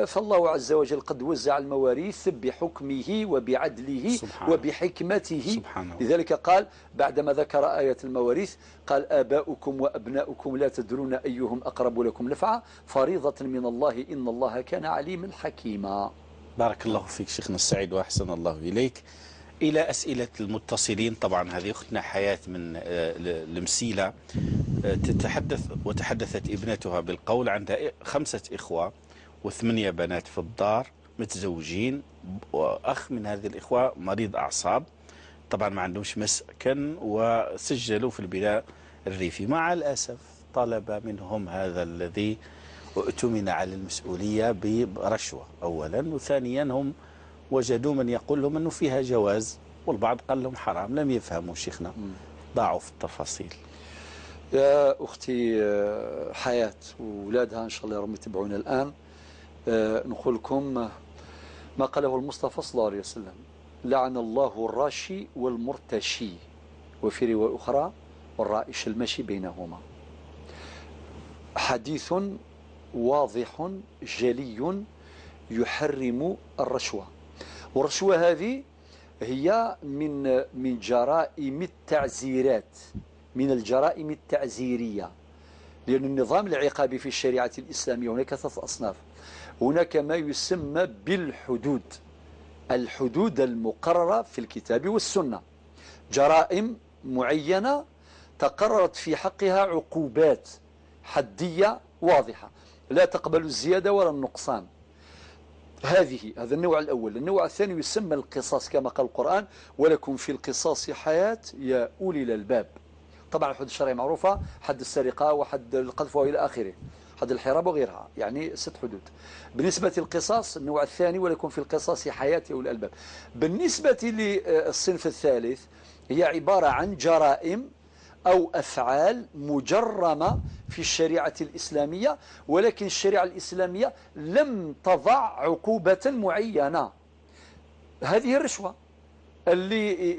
فالله عز وجل قد وزع المواريث بحكمه وبعدله سبحانه وبحكمته. سبحانه. لذلك قال بعدما ذكر آية المواريث قال: آباؤكم وأبناؤكم لا تدرون أيهم أقرب لكم نفعا، فريضة من الله، إن الله كان عليما حكيما. بارك الله فيك شيخنا السعيد وأحسن الله إليك. إلى أسئلة المتصلين. طبعا هذه أختنا حياة من المسيلة تتحدث، وتحدثت ابنتها بالقول عندها 5 إخوة و8 بنات في الدار متزوجين، وأخ من هذه الإخوة مريض أعصاب، طبعا ما عندهمش مسكن وسجلوا في البناء الريفي. مع الأسف طلب منهم هذا الذي اؤتمن على المسؤولية برشوة أولا، وثانيا هم وجدوا من يقول لهم أنه فيها جواز، والبعض قال لهم حرام. لم يفهموا شيخنا، ضاعوا في التفاصيل. يا أختي حياة وولادها إن شاء الله راهم يتبعونا الآن، نقول لكم ما قاله المصطفى صلى الله عليه وسلم: لعن الله الراشي والمرتشي، وفي رواية أخرى والرائش المشي بينهما. حديث واضح جلي يحرم الرشوة، والرشوة هذه هي من جرائم التعزيرات، من الجرائم التعزيرية، لأن النظام العقابي في الشريعة الإسلامية هناك 3 أصناف. هناك ما يسمى بالحدود، الحدود المقررة في الكتاب والسنة، جرائم معينة تقررت في حقها عقوبات حدية واضحة لا تقبل الزيادة ولا النقصان. هذا النوع الأول. النوع الثاني يسمى القصاص كما قال القرآن: ولكم في القصاص حياة يا أولي الألباب. طبعا الحدود الشرعية معروفة، حد السرقة وحد القذف وإلى آخره، حد الحراب وغيرها، يعني 6 حدود. بالنسبة للقصاص النوع الثاني ولكم في القصاص حياة يا أولي الألباب. بالنسبة للصنف الثالث هي عبارة عن جرائم أو أفعال مجرمة في الشريعة الإسلامية، ولكن الشريعة الإسلامية لم تضع عقوبة معينة. هذه الرشوة، اللي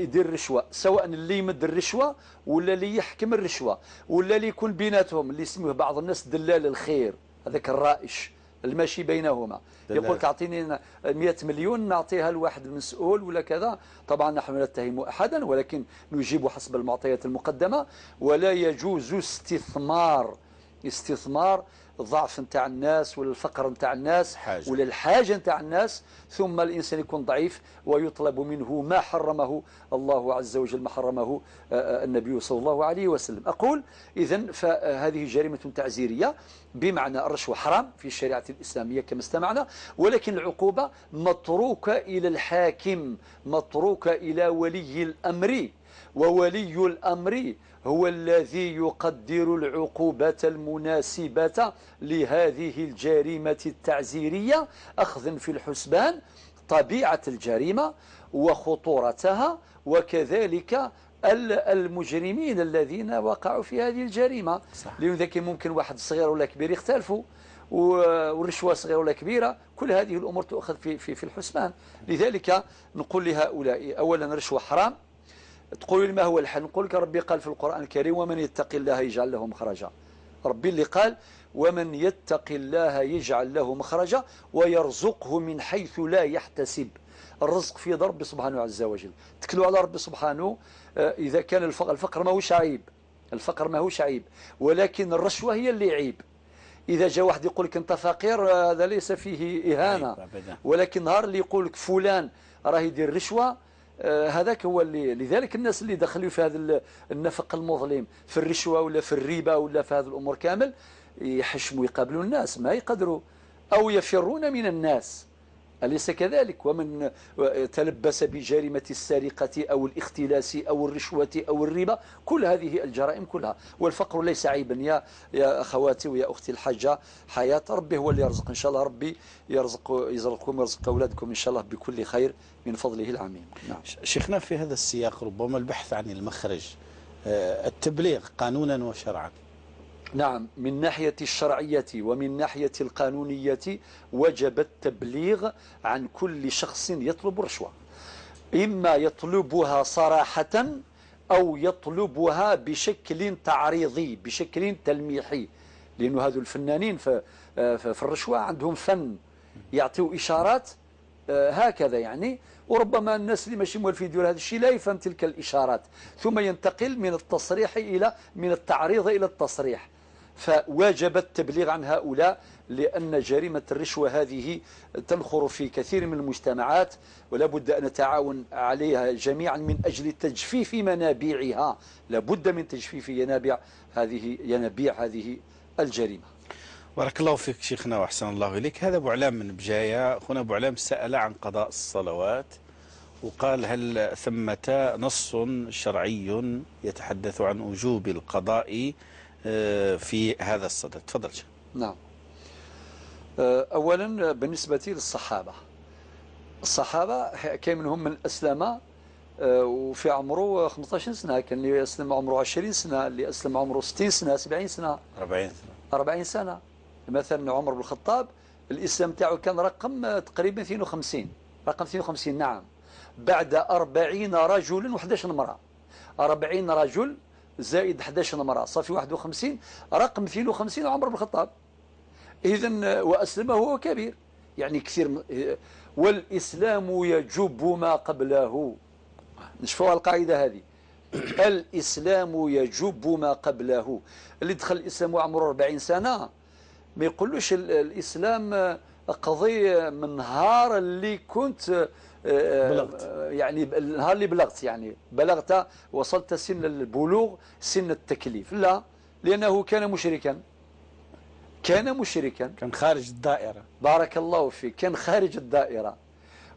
يدير الرشوة، سواء اللي يمد الرشوة ولا اللي يحكم الرشوة ولا اللي يكون بيناتهم، اللي يسموه بعض الناس دلال الخير، هذاك الرائش الماشي بينهما، يقول لك اعطيني 100 مليون نعطيها لواحد مسؤول ولا كذا. طبعا نحن لا نتهم احدا، ولكن نجيب حسب المعطيات المقدمه. ولا يجوز استثمار الضعف نتاع الناس ولا الفقر نتاع الناس ولا الحاجة نتاع الناس، ثم الإنسان يكون ضعيف ويطلب منه ما حرمه الله عز وجل، ما حرمه النبي صلى الله عليه وسلم. أقول إذن فهذه جريمة تعزيرية، بمعنى الرشوة حرام في الشريعة الإسلامية كما استمعنا، ولكن العقوبة متروكة إلى الحاكم، متروكة إلى ولي الأمر، وولي الأمر هو الذي يقدر العقوبة المناسبة لهذه الجريمة التعزيرية، أخذ في الحسبان طبيعة الجريمة وخطورتها، وكذلك المجرمين الذين وقعوا في هذه الجريمة. لأن ذاك ممكن واحد صغير ولا كبير يختلفوا، والرشوة صغيرة ولا كبيرة، كل هذه الأمور تؤخذ في الحسبان. لذلك نقول لهؤلاء أولا الرشوة حرام. تقول لي ما هو الحل؟ نقول لك ربي قال في القرآن الكريم: ومن يتق الله يجعل له مخرجا. ربي اللي قال ومن يتق الله يجعل له مخرجا ويرزقه من حيث لا يحتسب. الرزق في يد ربي سبحانه عز وجل، تكلوا على ربي سبحانه. إذا كان الفقر ماهوش عيب، الفقر ماهوش عيب، ولكن الرشوة هي اللي عيب. إذا جاء واحد يقول لك أنت فقير، هذا ليس فيه إهانة، ولكن نهار اللي يقول لك فلان راه يدير رشوة، هذاك هو اللي. لذلك الناس اللي دخلوا في هذا النفق المظلم، في الرشوة ولا في الربا ولا في هذه الأمور كامل، يحشموا يقابلوا الناس، ما يقدروا، أو يفرون من الناس، أليس كذلك؟ ومن تلبس بجريمة السرقة أو الاختلاس أو الرشوة أو الربا، كل هذه الجرائم كلها. والفقر ليس عيبا يا أخواتي ويا أختي الحاجة حياة، ربي هو اللي يرزق إن شاء الله، ربي يرزقكم ويرزق أولادكم إن شاء الله بكل خير من فضله العميم. نعم. شيخنا، في هذا السياق ربما البحث عن المخرج، التبليغ قانونا وشرعا. نعم، من ناحية الشرعية ومن ناحية القانونية وجب التبليغ عن كل شخص يطلب الرشوة، إما يطلبها صراحة أو يطلبها بشكل تعريضي، بشكل تلميحي، لأنه هذو الفنانين في الرشوة عندهم فن، يعطيوا إشارات هكذا يعني، وربما الناس اللي ماشي موالفين يديروا هذا الشيء لا يفهم تلك الإشارات، ثم ينتقل من التصريح إلى من التعريض إلى التصريح. فواجب التبليغ عن هؤلاء، لأن جريمة الرشوة هذه تنخر في كثير من المجتمعات، ولا بد أن نتعاون عليها جميعا من أجل تجفيف منابعها. لا بد من تجفيف ينابيع هذه الجريمة. بارك الله فيك شيخنا وأحسن الله إليك. هذا أبو علام من بجاية. أخونا أبو علام سأل عن قضاء الصلوات وقال: هل ثمة نص شرعي يتحدث عن وجوب القضاء في هذا الصدد؟ تفضل شيخ. نعم. أولا بالنسبة للصحابة، الصحابة كان منهم من أسلم وفي عمره 15 سنة، كان اللي أسلم عمره 20 سنة، اللي أسلم عمره 60 سنة، 70 سنة، 40 سنة، 40 سنة. مثلا عمر بن الخطاب الإسلام تاعو كان رقم تقريبا 52، رقم 52، نعم، بعد 40 رجل و11 امرأة، 40 رجل زائد 11 امرأة، صافي 51، رقم 52 عمر بن الخطاب. إذن وأسلم وهو كبير، يعني كثير. والإسلام يجب ما قبله، نشوفوها القاعدة هذه، الإسلام يجب ما قبله. اللي دخل الإسلام وعمره 40 سنة ما يقولوش الإسلام قضي من نهار اللي كنت بلغت، يعني النهار اللي بلغت، يعني بلغت وصلت سن البلوغ، سن التكليف، لا، لأنه كان مشركا، كان مشركا، كان خارج الدائرة. بارك الله فيك، كان خارج الدائرة،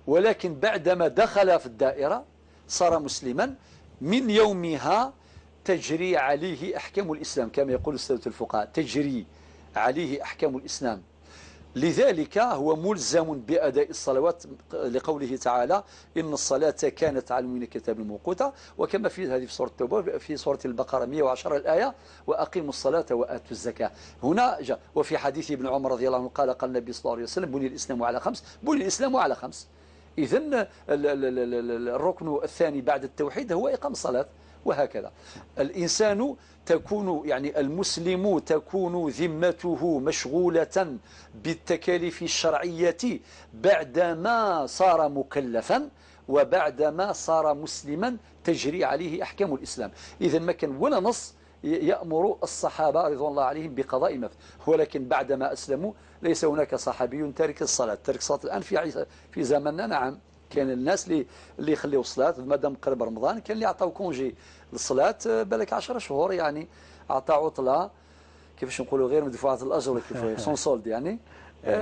ولكن بعدما دخل في الدائرة صار مسلما، من يومها تجري عليه أحكام الإسلام، كما يقول السادة الفقهاء، تجري عليه أحكام الإسلام. لذلك هو ملزم بأداء الصلوات، لقوله تعالى: إن الصلاة كانت على المؤمنين كتابا موقوتا، وكما في هذه في سورة التوبة، في سورة البقرة 110 الآية: وأقيموا الصلاة وآتوا الزكاة. هنا جاء. وفي حديث ابن عمر رضي الله عنه قال: قال النبي صلى الله عليه وسلم: بني الإسلام على خمس، بني الإسلام على خمس. إذن الركن الثاني بعد التوحيد هو إقام الصلاة. وهكذا الإنسان تكون، يعني المسلم تكون ذمته مشغولة بالتكاليف الشرعية بعدما صار مكلفا وبعدما صار مسلما تجري عليه أحكام الإسلام. إذن ما كان ولا نص يأمر الصحابة رضوان الله عليهم بقضاء ما، ولكن بعدما أسلموا ليس هناك صحابي تارك الصلاة. تارك الصلاة الآن في زمننا، نعم، كان الناس اللي يخليوا الصلاة مادام قرب رمضان، كان اللي عطاو congé للصلاة بالك 10 شهور، يعني عطا عطلة، كيفاش نقولوا، غير مدفوعة الأجر، كيف sans solde يعني،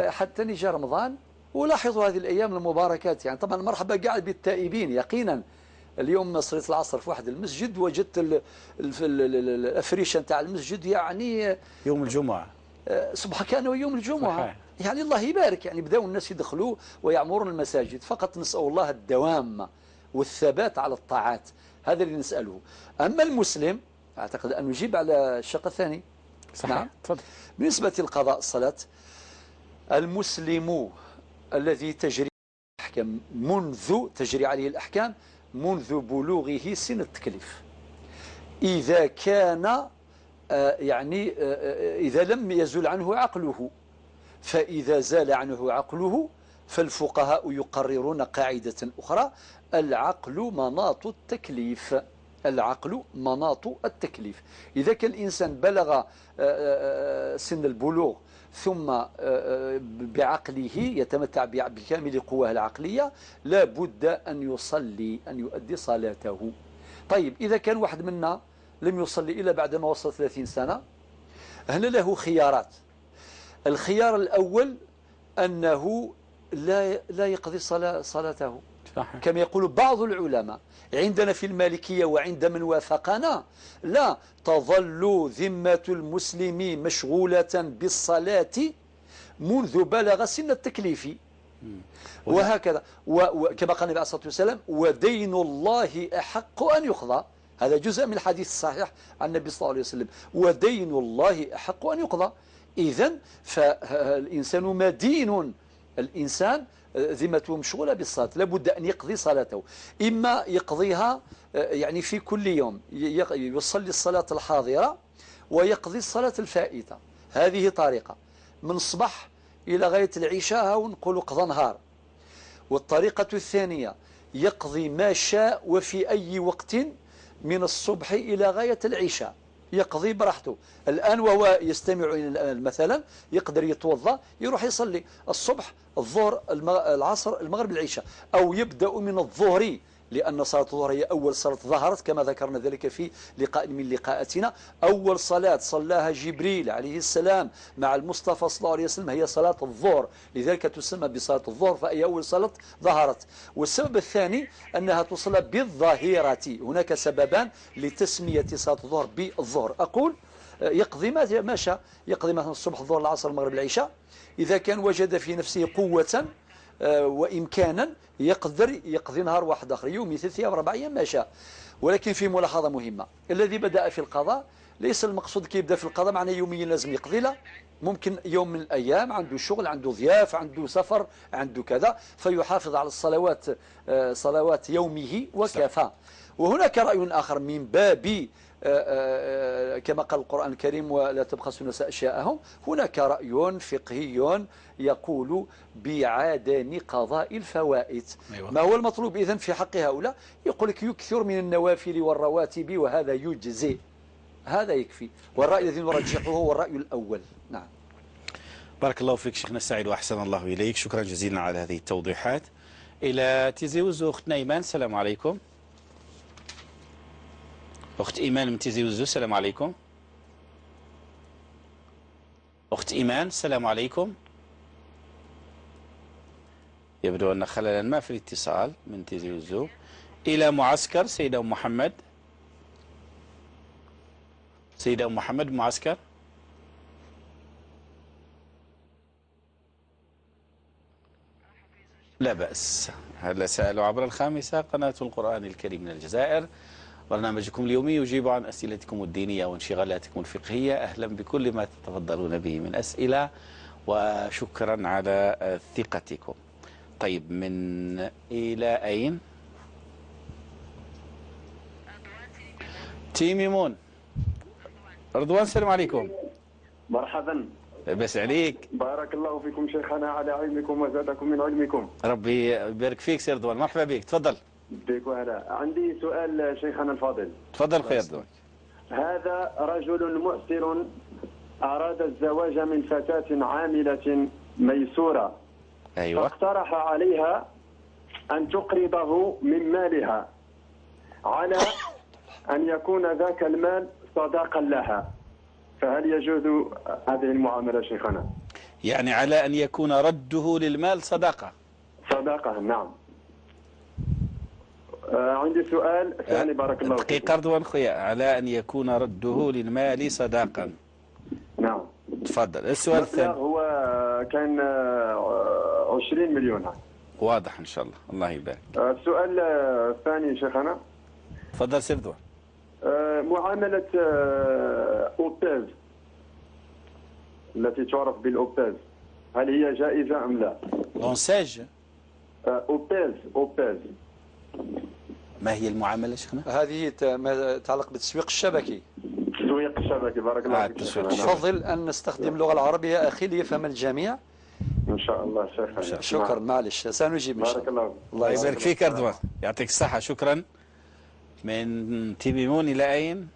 حتى نجا رمضان. ولاحظوا هذه الأيام المباركات، يعني طبعا مرحبا قاعد بالتائبين يقينا. اليوم صليت العصر في واحد المسجد، وجدت الأفريشة نتاع المسجد، يعني يوم الجمعة، صبح كانوا يوم الجمعة. صحيح. يعني الله يبارك، يعني بدأوا الناس يدخلوا ويعمرون المساجد. فقط نسأل الله الدوام والثبات على الطاعات، هذا اللي نسأله. أما المسلم أعتقد أن نجيب على الشق الثاني. صحيح. نعم. تفضل. بالنسبة لقضاء الصلاة، المسلم الذي تجري الأحكام منذ تجري عليه الأحكام منذ بلوغه سن التكليف، إذا كان يعني إذا لم يزل عنه عقله، فإذا زال عنه عقله فالفقهاء يقررون قاعدة أخرى: العقل مناط التكليف. العقل مناط التكليف. إذا كان الإنسان بلغ سن البلوغ ثم بعقله يتمتع بكامل قواه العقلية، لا بد أن يصلي، أن يؤدي صلاته. طيب إذا كان واحد منا لم يصلي إلا بعدما وصل 30 سنة، هنا له خيارات. الخيار الأول أنه لا يقضي صلاته، صحيح. كما يقول بعض العلماء عندنا في المالكية وعند من وافقنا، لا تظل ذمة المسلم مشغولة بالصلاة منذ بلغ سن التكليف، وهكذا. وكما قال النبي عليه الصلاة والسلام: ودين الله أحق أن يقضى. هذا جزء من الحديث الصحيح عن النبي صلى الله عليه وسلم: ودين الله أحق أن يقضى. إذن فالإنسان مدين، الإنسان ذمته مشغولة بالصلاة، لابد أن يقضي صلاته. إما يقضيها يعني في كل يوم، يصلي الصلاة الحاضرة ويقضي الصلاة الفائتة، هذه طريقة من الصباح إلى غاية العشاء ونقول قضى نهار. والطريقة الثانية يقضي ما شاء وفي أي وقت من الصبح إلى غاية العشاء، يقضي براحته. الآن وهو يستمع مثلا يقدر يتوضأ يروح يصلي الصبح، الظهر، العصر، المغرب، العشاء، أو يبدأ من الظهر، لأن صلاة الظهر هي أول صلاة ظهرت كما ذكرنا ذلك في لقاء من لقاءاتنا. أول صلاة صلاها جبريل عليه السلام مع المصطفى صلى الله عليه وسلم هي صلاة الظهر، لذلك تسمى بصلاة الظهر، فهي أول صلاة ظهرت. والسبب الثاني أنها تصلى بالظهيرة. هناك سببان لتسمية صلاة الظهر بالظهر. أقول يقضي ما شاء، يقضي مثلا الصبح، الظهر، العصر، المغرب، العشاء. إذا كان وجد في نفسه قوة وإمكانا يقدر يقضي نهار واحد آخر، يوم، 3 أيام، 4 أيام، ما شاء. ولكن في ملاحظة مهمة: الذي بدأ في القضاء ليس المقصود كي يبدأ في القضاء معناه يوميا لازم يقضي، لا، ممكن يوم من الأيام عنده شغل، عنده ضياف، عنده سفر، عنده كذا، فيحافظ على الصلوات، صلوات يومه وكفى. وهناك رأي آخر من باب كما قال القرآن الكريم: ولا تبخسوا الناس أشياءهم. هناك رأي فقهي يقول بعدم قضاء الفوائت. أيوة. ما هو المطلوب إذن في حق هؤلاء؟ يقول لك يكثر من النوافل والرواتب وهذا يجزي، هذا يكفي. والرأي الذي نرجحه هو الرأي الأول. نعم. بارك الله فيك شيخنا السعيد وأحسن الله إليك، شكرا جزيلا على هذه التوضيحات. إلى تيزي وزو أختنا إيمان، السلام عليكم. أخت إيمان من تيزي وزو، السلام عليكم. أخت إيمان، السلام عليكم. يبدو أن خللا ما في الاتصال من تيزي وزو. إلى معسكر سيدة أم محمد. سيدة أم محمد معسكر. لا بأس. هلا سألوا عبر الخامسة قناة القرآن الكريم من الجزائر. برنامجكم اليومي يجيب عن أسئلتكم الدينية وانشغالاتكم الفقهية. أهلا بكل ما تتفضلون به من أسئلة، وشكرا على ثقتكم. طيب، من إلى أين؟ تيميمون رضوان، السلام عليكم. مرحبا. لاباس عليك؟ بارك الله فيكم شيخنا على علمكم وزادكم من علمكم. ربي يبارك فيك سي رضوان، مرحبا بك، تفضل. بك وهلا. عندي سؤال شيخنا الفاضل. تفضل خويا رضوان. هذا رجل معسر أراد الزواج من فتاة عاملة ميسورة. أيوة. فاقترح عليها أن تقرضه من مالها على أن يكون ذاك المال صداقا لها، فهل يجوز هذه المعاملة شيخنا؟ يعني على أن يكون رده للمال صداقة. صداقة، نعم. عندي سؤال ثاني بارك الله فيك. دقيقة رضوان خويا، على أن يكون رده للمال صداقا. نعم. تفضل السؤال الثاني. هو كان 20 مليون. واضح ان شاء الله، الله يبارك. السؤال الثاني شيخنا. تفضل سي رضوان. معاملة أوباز التي تعرف بالأوباز، هل هي جائزة أم لا؟ l'ANSEJ؟ أوباز أوباز. ما هي المعاملة شيخنا؟ هذه ما تتعلق بالتسويق الشبكي. التسويق الشبكي، بارك الله فيك. أفضل أن نستخدم اللغة العربية يا أخي ليفهم الجميع. إن شاء الله شيخنا. شكرا، معلش سنجيب إن شاء الله. بارك الله. الله يبارك فيك رضوان، يعطيك الصحة. شكرا. من تيميمون إلى أين؟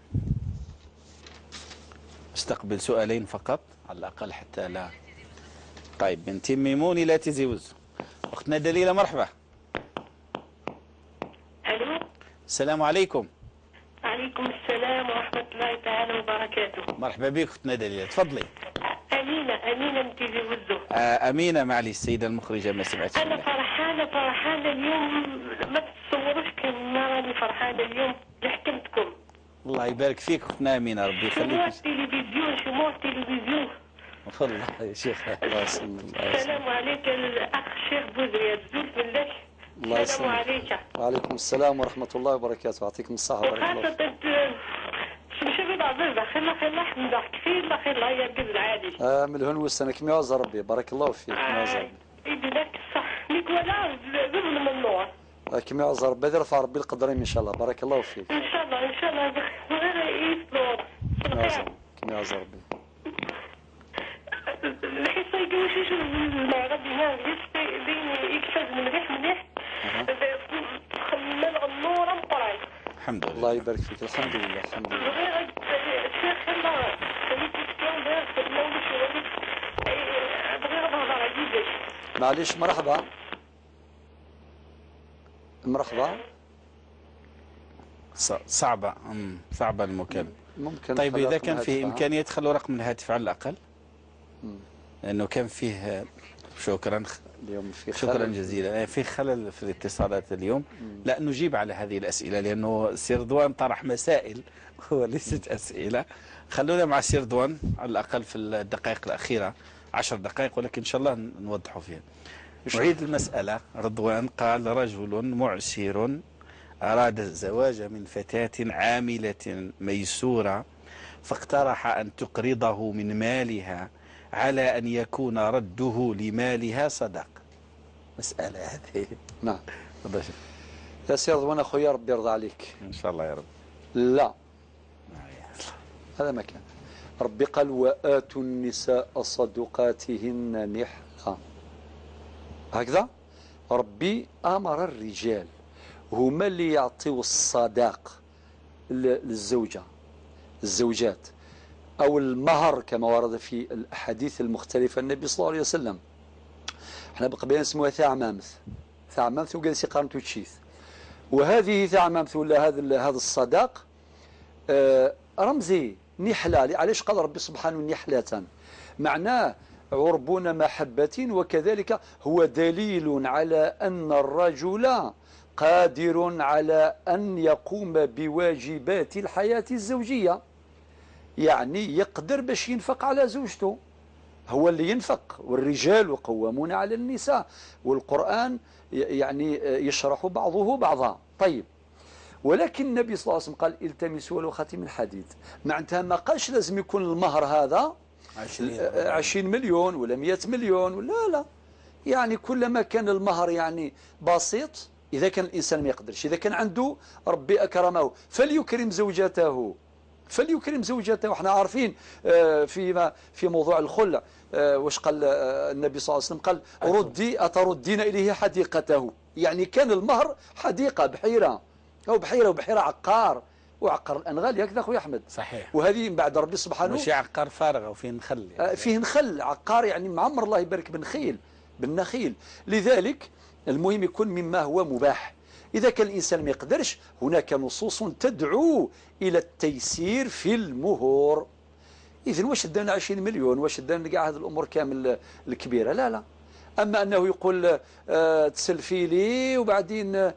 استقبل سؤالين فقط على الأقل حتى لا. طيب، من تيميمون إلى تيزي وزو. أختنا دليلة مرحبا. ألو. السلام عليكم. عليكم السلام ورحمة الله تعالى وبركاته. مرحبا بك أختنا دليلة، تفضلي. أمينة، أمينة من تيزي وزو. أمينة، معلش السيدة المخرجة ما سمعتش. أنا فرحانة فرحانة اليوم، ما تصوروش كما راني فرحانة اليوم لحكمتكم. الله يبارك فيك أختنا أمينة، ربي يخليك. شموع التلفزيون، شموع التلفزيون. والله يا شيخ. الله يسلمك. السلام عليك الأخ الشيخ بوزرية، زوج بالله. الله السلام يسلمك. عليك. وعليكم السلام ورحمة الله وبركاته، يعطيكم الصحة وبارك الله فيك. وخاصة خلا خلا من الهنوس انا كما يعز ربي، بارك الله فيك. كما يعز ربي. كما يعز ربي، يرفع ربي القدرين ان شاء الله، بارك الله فيك. ان شاء الله ان شاء الله غير يصبر. كما يعز ربي. الحصة يقوشيش المغرب يكفز من ريح مليح. خمال النور مقراي. الحمد لله. الله يبارك فيك، الحمد لله الحمد لله. معليش، مرحبا مرحبا. صعبة صعبة المكالمة. ممكن. طيب إذا كان فيه إمكانية تخلوا رقم الهاتف على الأقل، لأنه كان فيه. شكرا اليوم في شكرا خلل. جزيلا، في خلل في الاتصالات اليوم. لا نجيب على هذه الأسئلة لأنه سي رضوان طرح مسائل وليست أسئلة. خلونا مع سي رضوان على الأقل في الدقائق الأخيرة، 10 دقائق، ولكن إن شاء الله نوضحوا فيها. نعيد المسألة. رضوان قال: رجل معسر أراد الزواج من فتاة عاملة ميسورة، فاقترح أن تقرضه من مالها على أن يكون رده لمالها صدق. مسألة هذه. نعم. تفضل يا سي رضوان أخويا، ربي يرضى عليك إن شاء الله يا رب. لا، هذا ما كان. ربي قال: وآتوا النساء صدقاتهن نحلة. هكذا ربي أمر الرجال هما اللي يعطيوا الصداق للزوجة، الزوجات، أو المهر كما ورد في الأحاديث المختلفة النبي صلى الله عليه وسلم. احنا بقبيلة نسموها ثعمامث، ثعمامث وقال سيقارنتو تشيث. وهذه ثعمامث ولا هذا الصداق رمزي نحلة. علاش قال ربي سبحانه نحلة؟ معناه عربون محبة، وكذلك هو دليل على أن الرجل قادر على أن يقوم بواجبات الحياة الزوجية، يعني يقدر باش ينفق على زوجته، هو اللي ينفق، والرجال قوامون على النساء، والقرآن يعني يشرح بعضه بعضا. طيب، ولكن النبي صلى الله عليه وسلم قال: التمسوا ولو خاتم الحديد. معناتها ما قالش لازم يكون المهر هذا 20 مليون ولا 100 مليون ولا لا، يعني كلما كان المهر يعني بسيط، إذا كان الإنسان ما يقدرش، إذا كان عنده ربي أكرمه فليكرم زوجته، فليكرم زوجته. احنا عارفين في موضوع الخلع واش قال النبي صلى الله عليه وسلم؟ قال: ردي أتردين إليه حديقته. يعني كان المهر حديقة، بحيرة أو بحيرة، وبحيرة عقار، وعقار الأنغال، هكذا أخوي أحمد. صحيح. وهذه من بعد ربي سبحانه ماشي عقار فارغ وفيه نخل، يعني فيه نخل، عقار يعني معمر الله يبارك بالنخيل، بالنخيل. لذلك المهم يكون مما هو مباح. إذا كان الإنسان ما يقدرش، هناك نصوص تدعو إلى التيسير في المهور. إذن واش دانا 20 مليون، واش دانا كاع هذه الأمور كامل الكبيرة؟ لا لا. أما أنه يقول تسلفي لي وبعدين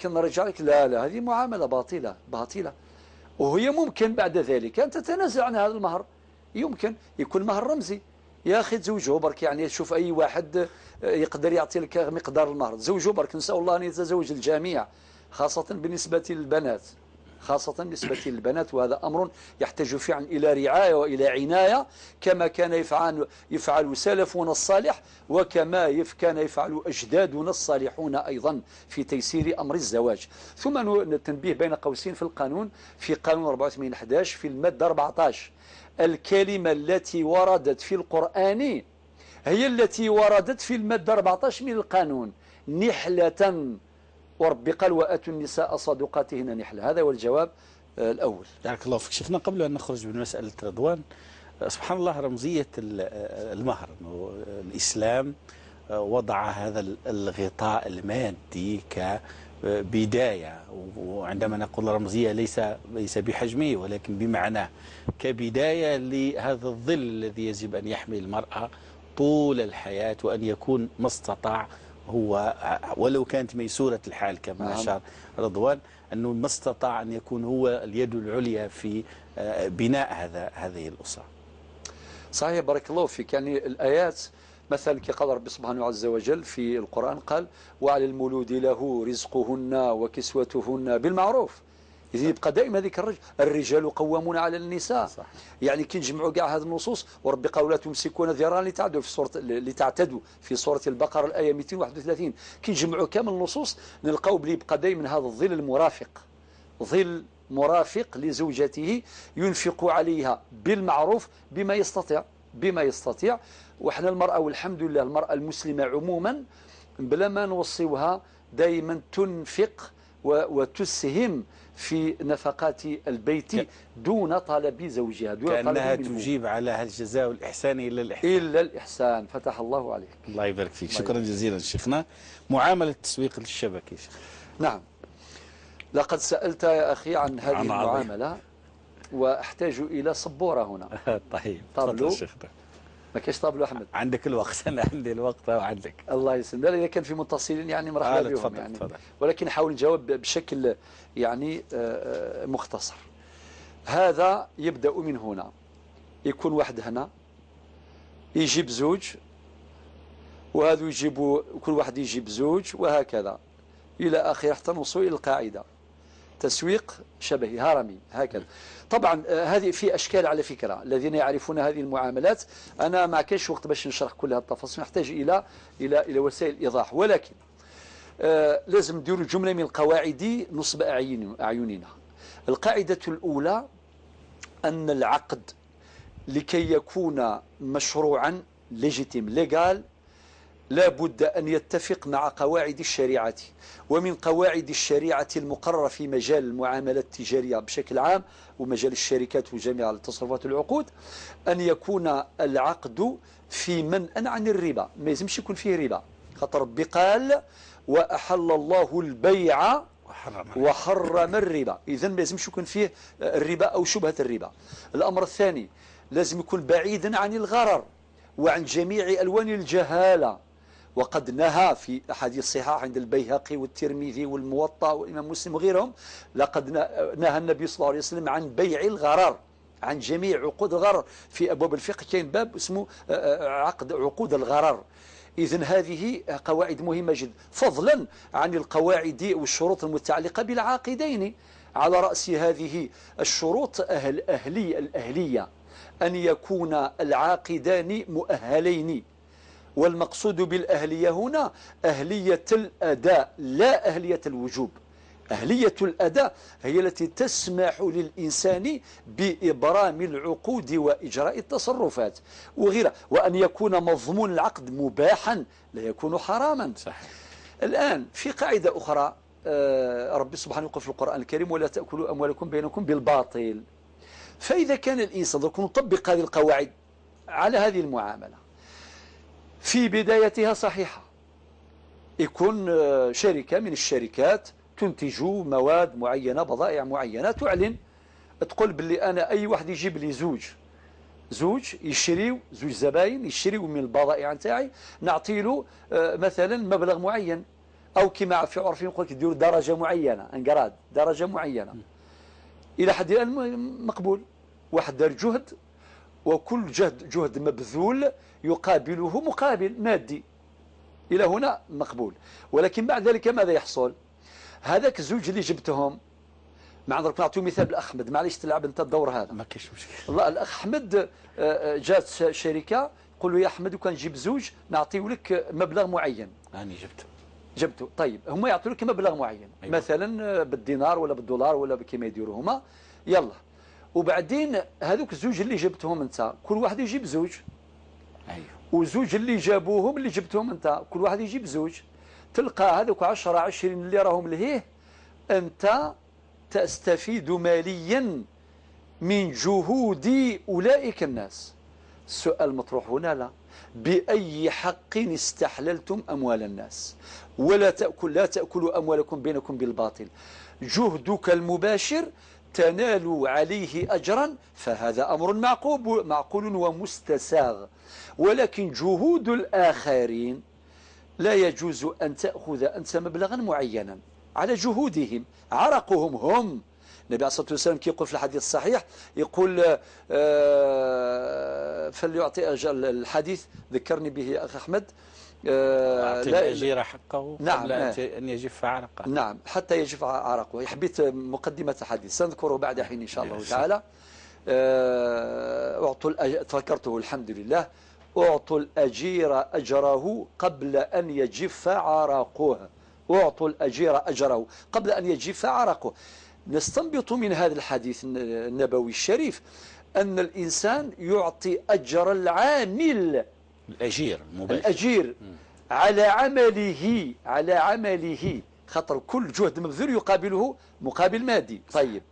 كنرجع لك، لا لا، هذه معاملة باطلة باطلة. وهي ممكن بعد ذلك أن تتنازل عن هذا المهر، يمكن يكون مهر رمزي، يا اخي تزوجوا برك، يعني شوف اي واحد يقدر يعطي لك مقدار المهر، تزوجوا برك. نسال الله ان يتزوج الجميع، خاصة بالنسبة للبنات، خاصة بالنسبة للبنات، وهذا أمر يحتاج فعلا إلى رعاية وإلى عناية، كما كان يفعل سلفنا الصالح، وكما كان يفعل أجدادنا الصالحون أيضا في تيسير أمر الزواج. ثم التنبيه بين قوسين في القانون، في قانون 84/11 في المادة 14، الكلمة التي وردت في القرآن هي التي وردت في المادة 14 من القانون، نحلة، وربي قال وآتوا النساء صدقاتهن نحلة. هذا هو الجواب الأول. بارك الله فيك شيخنا. قبل أن نخرج من مسألة رضوان، سبحان الله، رمزية المهر، أنه الإسلام وضع هذا الغطاء المادي كبداية، وعندما نقول رمزية ليس بحجمه ولكن بمعناه، كبداية لهذا الظل الذي يجب أن يحمي المرأة طول الحياة، وأن يكون ما استطاع هو، ولو كانت ميسورة الحال كما أشار رضوان، أنه ما استطاع أن يكون هو اليد العليا في بناء هذه الأسرة. صحيح، بارك الله فيك. يعني الآيات مثلا كي قال ربي سبحانه عز وجل في القرآن، قال وعلى المولود له رزقهن وكسوتهن بالمعروف. إذا يبقى دائما هذيك الرجال قوامون على النساء. صح. يعني كي نجمعوا كاع هذه النصوص، وربي قال لا تمسكون ذراعا لتعدوا في سورة لتعتدوا في سورة البقرة الآية 231، كي نجمعوا كامل النصوص نلقاو بلي يبقى دائما هذا الظل المرافق، ظل مرافق لزوجته ينفق عليها بالمعروف بما يستطيع، بما يستطيع. وحنا المرأة والحمد لله المرأة المسلمة عموما بلا ما نوصيوها دائما تنفق وتسهم في نفقات البيت دون طلب زوجها، دون كأنها تجيب على هل جزاء الإحسان إلا الإحسان، إلا الإحسان. فتح الله عليك. الله يبارك فيك. شكرا جزيلا شيخنا. معاملة التسويق للشبكة شيخ. نعم، لقد سألت يا أخي عن هذه المعاملة، وأحتاج إلى سبورة هنا. طيب تفضل شيخنا. ما كاينش طابلو أحمد؟ عندك الوقت، أنا عندي الوقت وعندك. الله يسلمك. لا، إذا كان في متصلين يعني مرحبا بهم. تفضل يعني. تفضل. ولكن نحاول نجاوب بشكل يعني مختصر. هذا يبدأ من هنا، يكون واحد هنا يجيب زوج، وهذا يجيبوا كل واحد يجيب زوج، وهكذا إلى آخره حتى نوصل إلى القاعدة. تسويق شبهي هرمي هكذا. طبعا هذه في أشكال على فكرة، الذين يعرفون هذه المعاملات، أنا ما كاينش وقت باش نشرح كل هذه التفاصيل، نحتاج إلى إلى إلى وسائل إيضاح، ولكن لازم نديروا جملة من القواعد نصب أعيننا. القاعدة الأولى أن العقد لكي يكون مشروعا légitime légal لا بد أن يتفق مع قواعد الشريعة، ومن قواعد الشريعة المقررة في مجال المعاملات التجارية بشكل عام ومجال الشركات وجميع التصرفات والعقود أن يكون العقد في منأ عن الربا، ما يلزمش يكون فيه ربا، خاطر ربي قال وأحل الله البيع وحرم الربا، إذن ما يلزمش يكون فيه الربا أو شبهة الربا. الأمر الثاني لازم يكون بعيدا عن الغرر وعن جميع ألوان الجهالة، وقد نهى في أحاديث الصحاح عند البيهقي والترمذي والموطأ والإمام مسلم وغيرهم، لقد نهى النبي صلى الله عليه وسلم عن بيع الغرر، عن جميع عقود الغرر. في أبواب الفقه كاين باب اسمه عقد عقود الغرر. إذن هذه قواعد مهمة جدا، فضلا عن القواعد والشروط المتعلقة بالعاقدين. على رأس هذه الشروط الأهلية، أن يكون العاقدان مؤهلين، والمقصود بالأهلية هنا أهلية الأداء لا أهلية الوجوب. أهلية الأداء هي التي تسمح للإنسان بإبرام العقود وإجراء التصرفات وغيرها، وأن يكون مضمون العقد مباحا لا يكون حراما. صح. الآن في قاعدة أخرى، ربي سبحانه يقول في القرآن الكريم ولا تأكلوا أموالكم بينكم بالباطل. فإذا كان الإنسان نطبق هذه القواعد على هذه المعاملة في بدايتها صحيحة، يكون شركة من الشركات تنتج مواد معينة، بضائع معينة، تعلن تقول باللي أنا أي واحد يجيب لي زوج يشريو، زوج زباين يشريو من البضائع نتاعي، نعطي له مثلا مبلغ معين، أو كما في عرفين يقول لك ديروا درجة معينة، un grade، درجة معينة. إلى حد الآن مقبول، واحد دار جهد وكل جهد مبذول يقابله مقابل مادي. إلى هنا مقبول. ولكن بعد ذلك ماذا يحصل؟ هذاك الزوج اللي جبتهم، مع درك نعطيو مثال بالأخ أحمد، معليش تلعب أنت الدور هذا، ما كاينش مشكل. الله، الأخ أحمد جات شركة، قول له يا أحمد وكان نجيب زوج نعطيو لك مبلغ معين. أنا جبته. طيب هما يعطوا لك مبلغ معين. أيوة. مثلا بالدينار ولا بالدولار ولا كما يديروا هما، يلا. وبعدين هذوك الزوج اللي جبتهم انت كل واحد يجيب زوج. أيوة. وزوج اللي جابوهم اللي جبتهم انت كل واحد يجيب زوج. تلقى هذوك 10 20 اللي راهم لهيه، انت تستفيد ماليا من جهود اولئك الناس. السؤال مطروح هنا، لا، بأي حق استحللتم أموال الناس؟ ولا تأكل، لا تأكلوا أموالكم بينكم بالباطل. جهدك المباشر تنال عليه أجرا، فهذا أمر معقول ومستساغ. ولكن جهود الآخرين لا يجوز أن تأخذ أنت مبلغا معينا على جهودهم، عرقهم هم. النبي عليه الصلاة والسلام كيقول في الحديث الصحيح، يقول فليعطي أجر. الحديث ذكرني به أخ أحمد، أعطي الأجير حقه. نعم، قبل أن يجف عرقه. نعم، حتى يجف عرقه. حبيت مقدمة الحديث سنذكره بعد حين إن شاء الله تعالى. أعطوا، تذكرته الحمد لله. أعطوا الأجير أجره قبل أن يجف عرقه. أعطوا الأجير أجره قبل أن يجف عرقه. نستنبط من هذا الحديث النبوي الشريف أن الإنسان يعطي أجر العامل، الأجير المباشر، الأجير على عمله، على عمله، خاطر كل جهد مبذول يقابله مقابل مادي. طيب،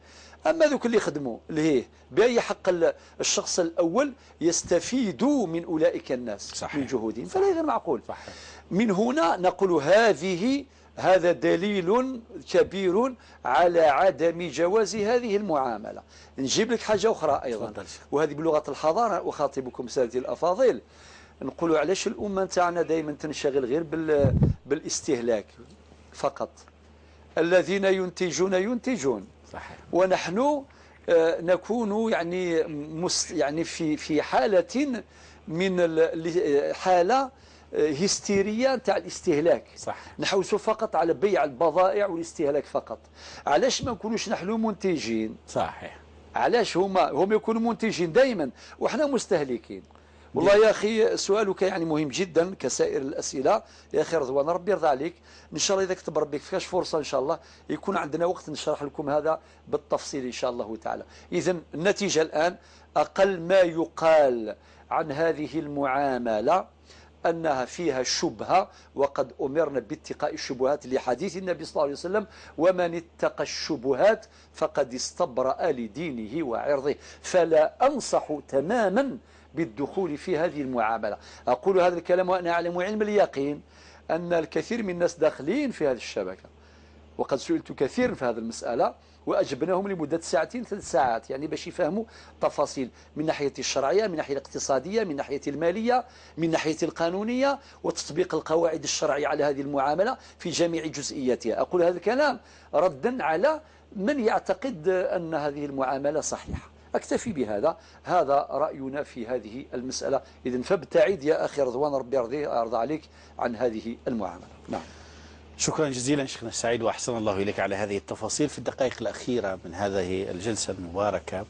أما ذوك اللي خدموا لهيه، بأي حق الشخص الأول يستفيد من أولئك الناس؟ صحيح. من جهودهم؟ فلا، غير معقول. صحيح. من هنا نقول هذا دليل كبير على عدم جواز هذه المعاملة. نجيب لك حاجة أخرى أيضا، وهذه بلغة الحضارة أخاطبكم سادتي الأفاضل. نقولوا علاش الأمة نتاعنا دائما تنشغل غير بالاستهلاك فقط. الذين ينتجون ينتجون. صحيح. ونحن نكون يعني يعني في حالة من حالة هستيرية تاع الاستهلاك. صح. نحوسوا فقط على بيع البضائع والاستهلاك فقط. علاش ما نكونوش نحن منتجين؟ صحيح. علاش هم يكونوا منتجين دائما وحنا مستهلكين؟ والله يا أخي سؤالك يعني مهم جدا كسائر الأسئلة يا أخي رضوان، ربي يرضى عليك. إن شاء الله إذا كتب ربك فيش فرصة إن شاء الله يكون عندنا وقت نشرح لكم هذا بالتفصيل إن شاء الله تعالى. إذا النتيجة الآن أقل ما يقال عن هذه المعاملة أنها فيها شبهة، وقد أمرنا باتقاء الشبهات لحديث النبي صلى الله عليه وسلم: ومن اتقى الشبهات فقد استبرأ لدينه وعرضه. فلا أنصح تماما بالدخول في هذه المعاملة. أقول هذا الكلام وأنا أعلم علم اليقين أن الكثير من الناس داخلين في هذه الشبكة، وقد سئلت كثيرا في هذه المسألة وأجبناهم لمدة ساعتين 3 ساعات، يعني باش يفهموا تفاصيل من ناحية الشرعية، من ناحية الاقتصادية، من ناحية المالية، من ناحية القانونية، وتطبيق القواعد الشرعية على هذه المعاملة في جميع جزئياتها. أقول هذا الكلام ردا على من يعتقد أن هذه المعاملة صحيحة. أكتفي بهذا، هذا رأينا في هذه المسألة. إذن فابتعد يا أخي رضوان، ربي يرضى عليك، عن هذه المعاملة. نعم. شكرا جزيلا شيخنا السعيد، وأحسن الله إليك على هذه التفاصيل. في الدقائق الأخيرة من هذه الجلسة المباركة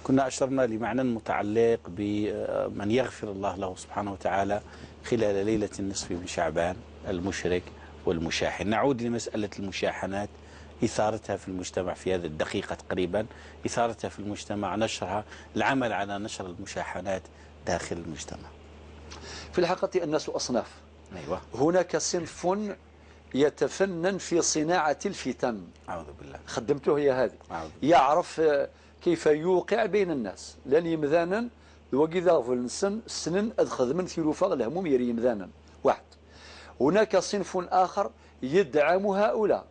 كنا أشرنا لمعنى متعلق بمن يغفر الله له سبحانه وتعالى خلال ليلة النصف من شعبان، المشرك والمشاحن. نعود لمسألة المشاحنات، إثارتها في المجتمع في هذه الدقيقة تقريبا، إثارتها في المجتمع، نشرها، العمل على نشر المشاحنات داخل المجتمع. في الحقيقة الناس أصناف. أيوة. هناك صنف يتفنن في صناعة الفتن. أعوذ بالله. خدمته هي هذه. يعرف كيف يوقع بين الناس، لن يمذانا وكذا في السن سنن أدخذ من ثلوفا الهموم يري يمذانا. واحد. هناك صنف آخر يدعم هؤلاء،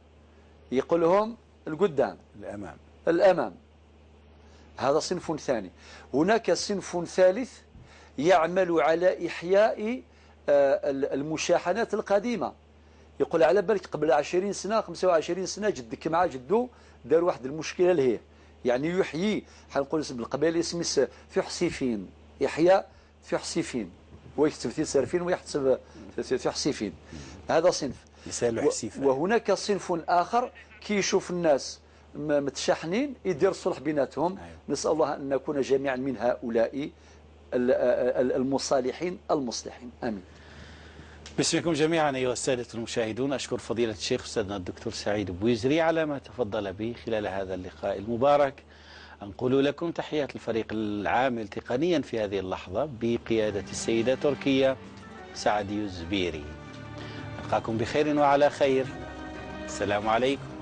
يقول لهم القدام، الأمام، الأمام. هذا صنف ثاني. هناك صنف ثالث يعمل على إحياء المشاحنات القديمة. يقول على بالك قبل 20 سنة 25 سنة جدك مع جدو دار واحد المشكلة لهيه، يعني يحيي، حنقول بالقبائل اسمه في حسيفين، إحياء في حسيفين ويكتب في سرفين ويحسب في حسيفين. هذا صنف. وهناك صنف آخر كي يشوف الناس متشاحنين يدير الصلح بيناتهم. أيوة. نسأل الله أن نكون جميعا من هؤلاء المصالحين المصلحين. آمين. باسمكم جميعا أيها السادة المشاهدون أشكر فضيلة الشيخ أستاذنا الدكتور سعيد بويزري على ما تفضل به خلال هذا اللقاء المبارك. أنقل لكم تحيات الفريق العامل تقنيا في هذه اللحظة بقيادة السيدة تركية سعدي الزبيري. ألقاكم بخير وعلى خير. السلام عليكم.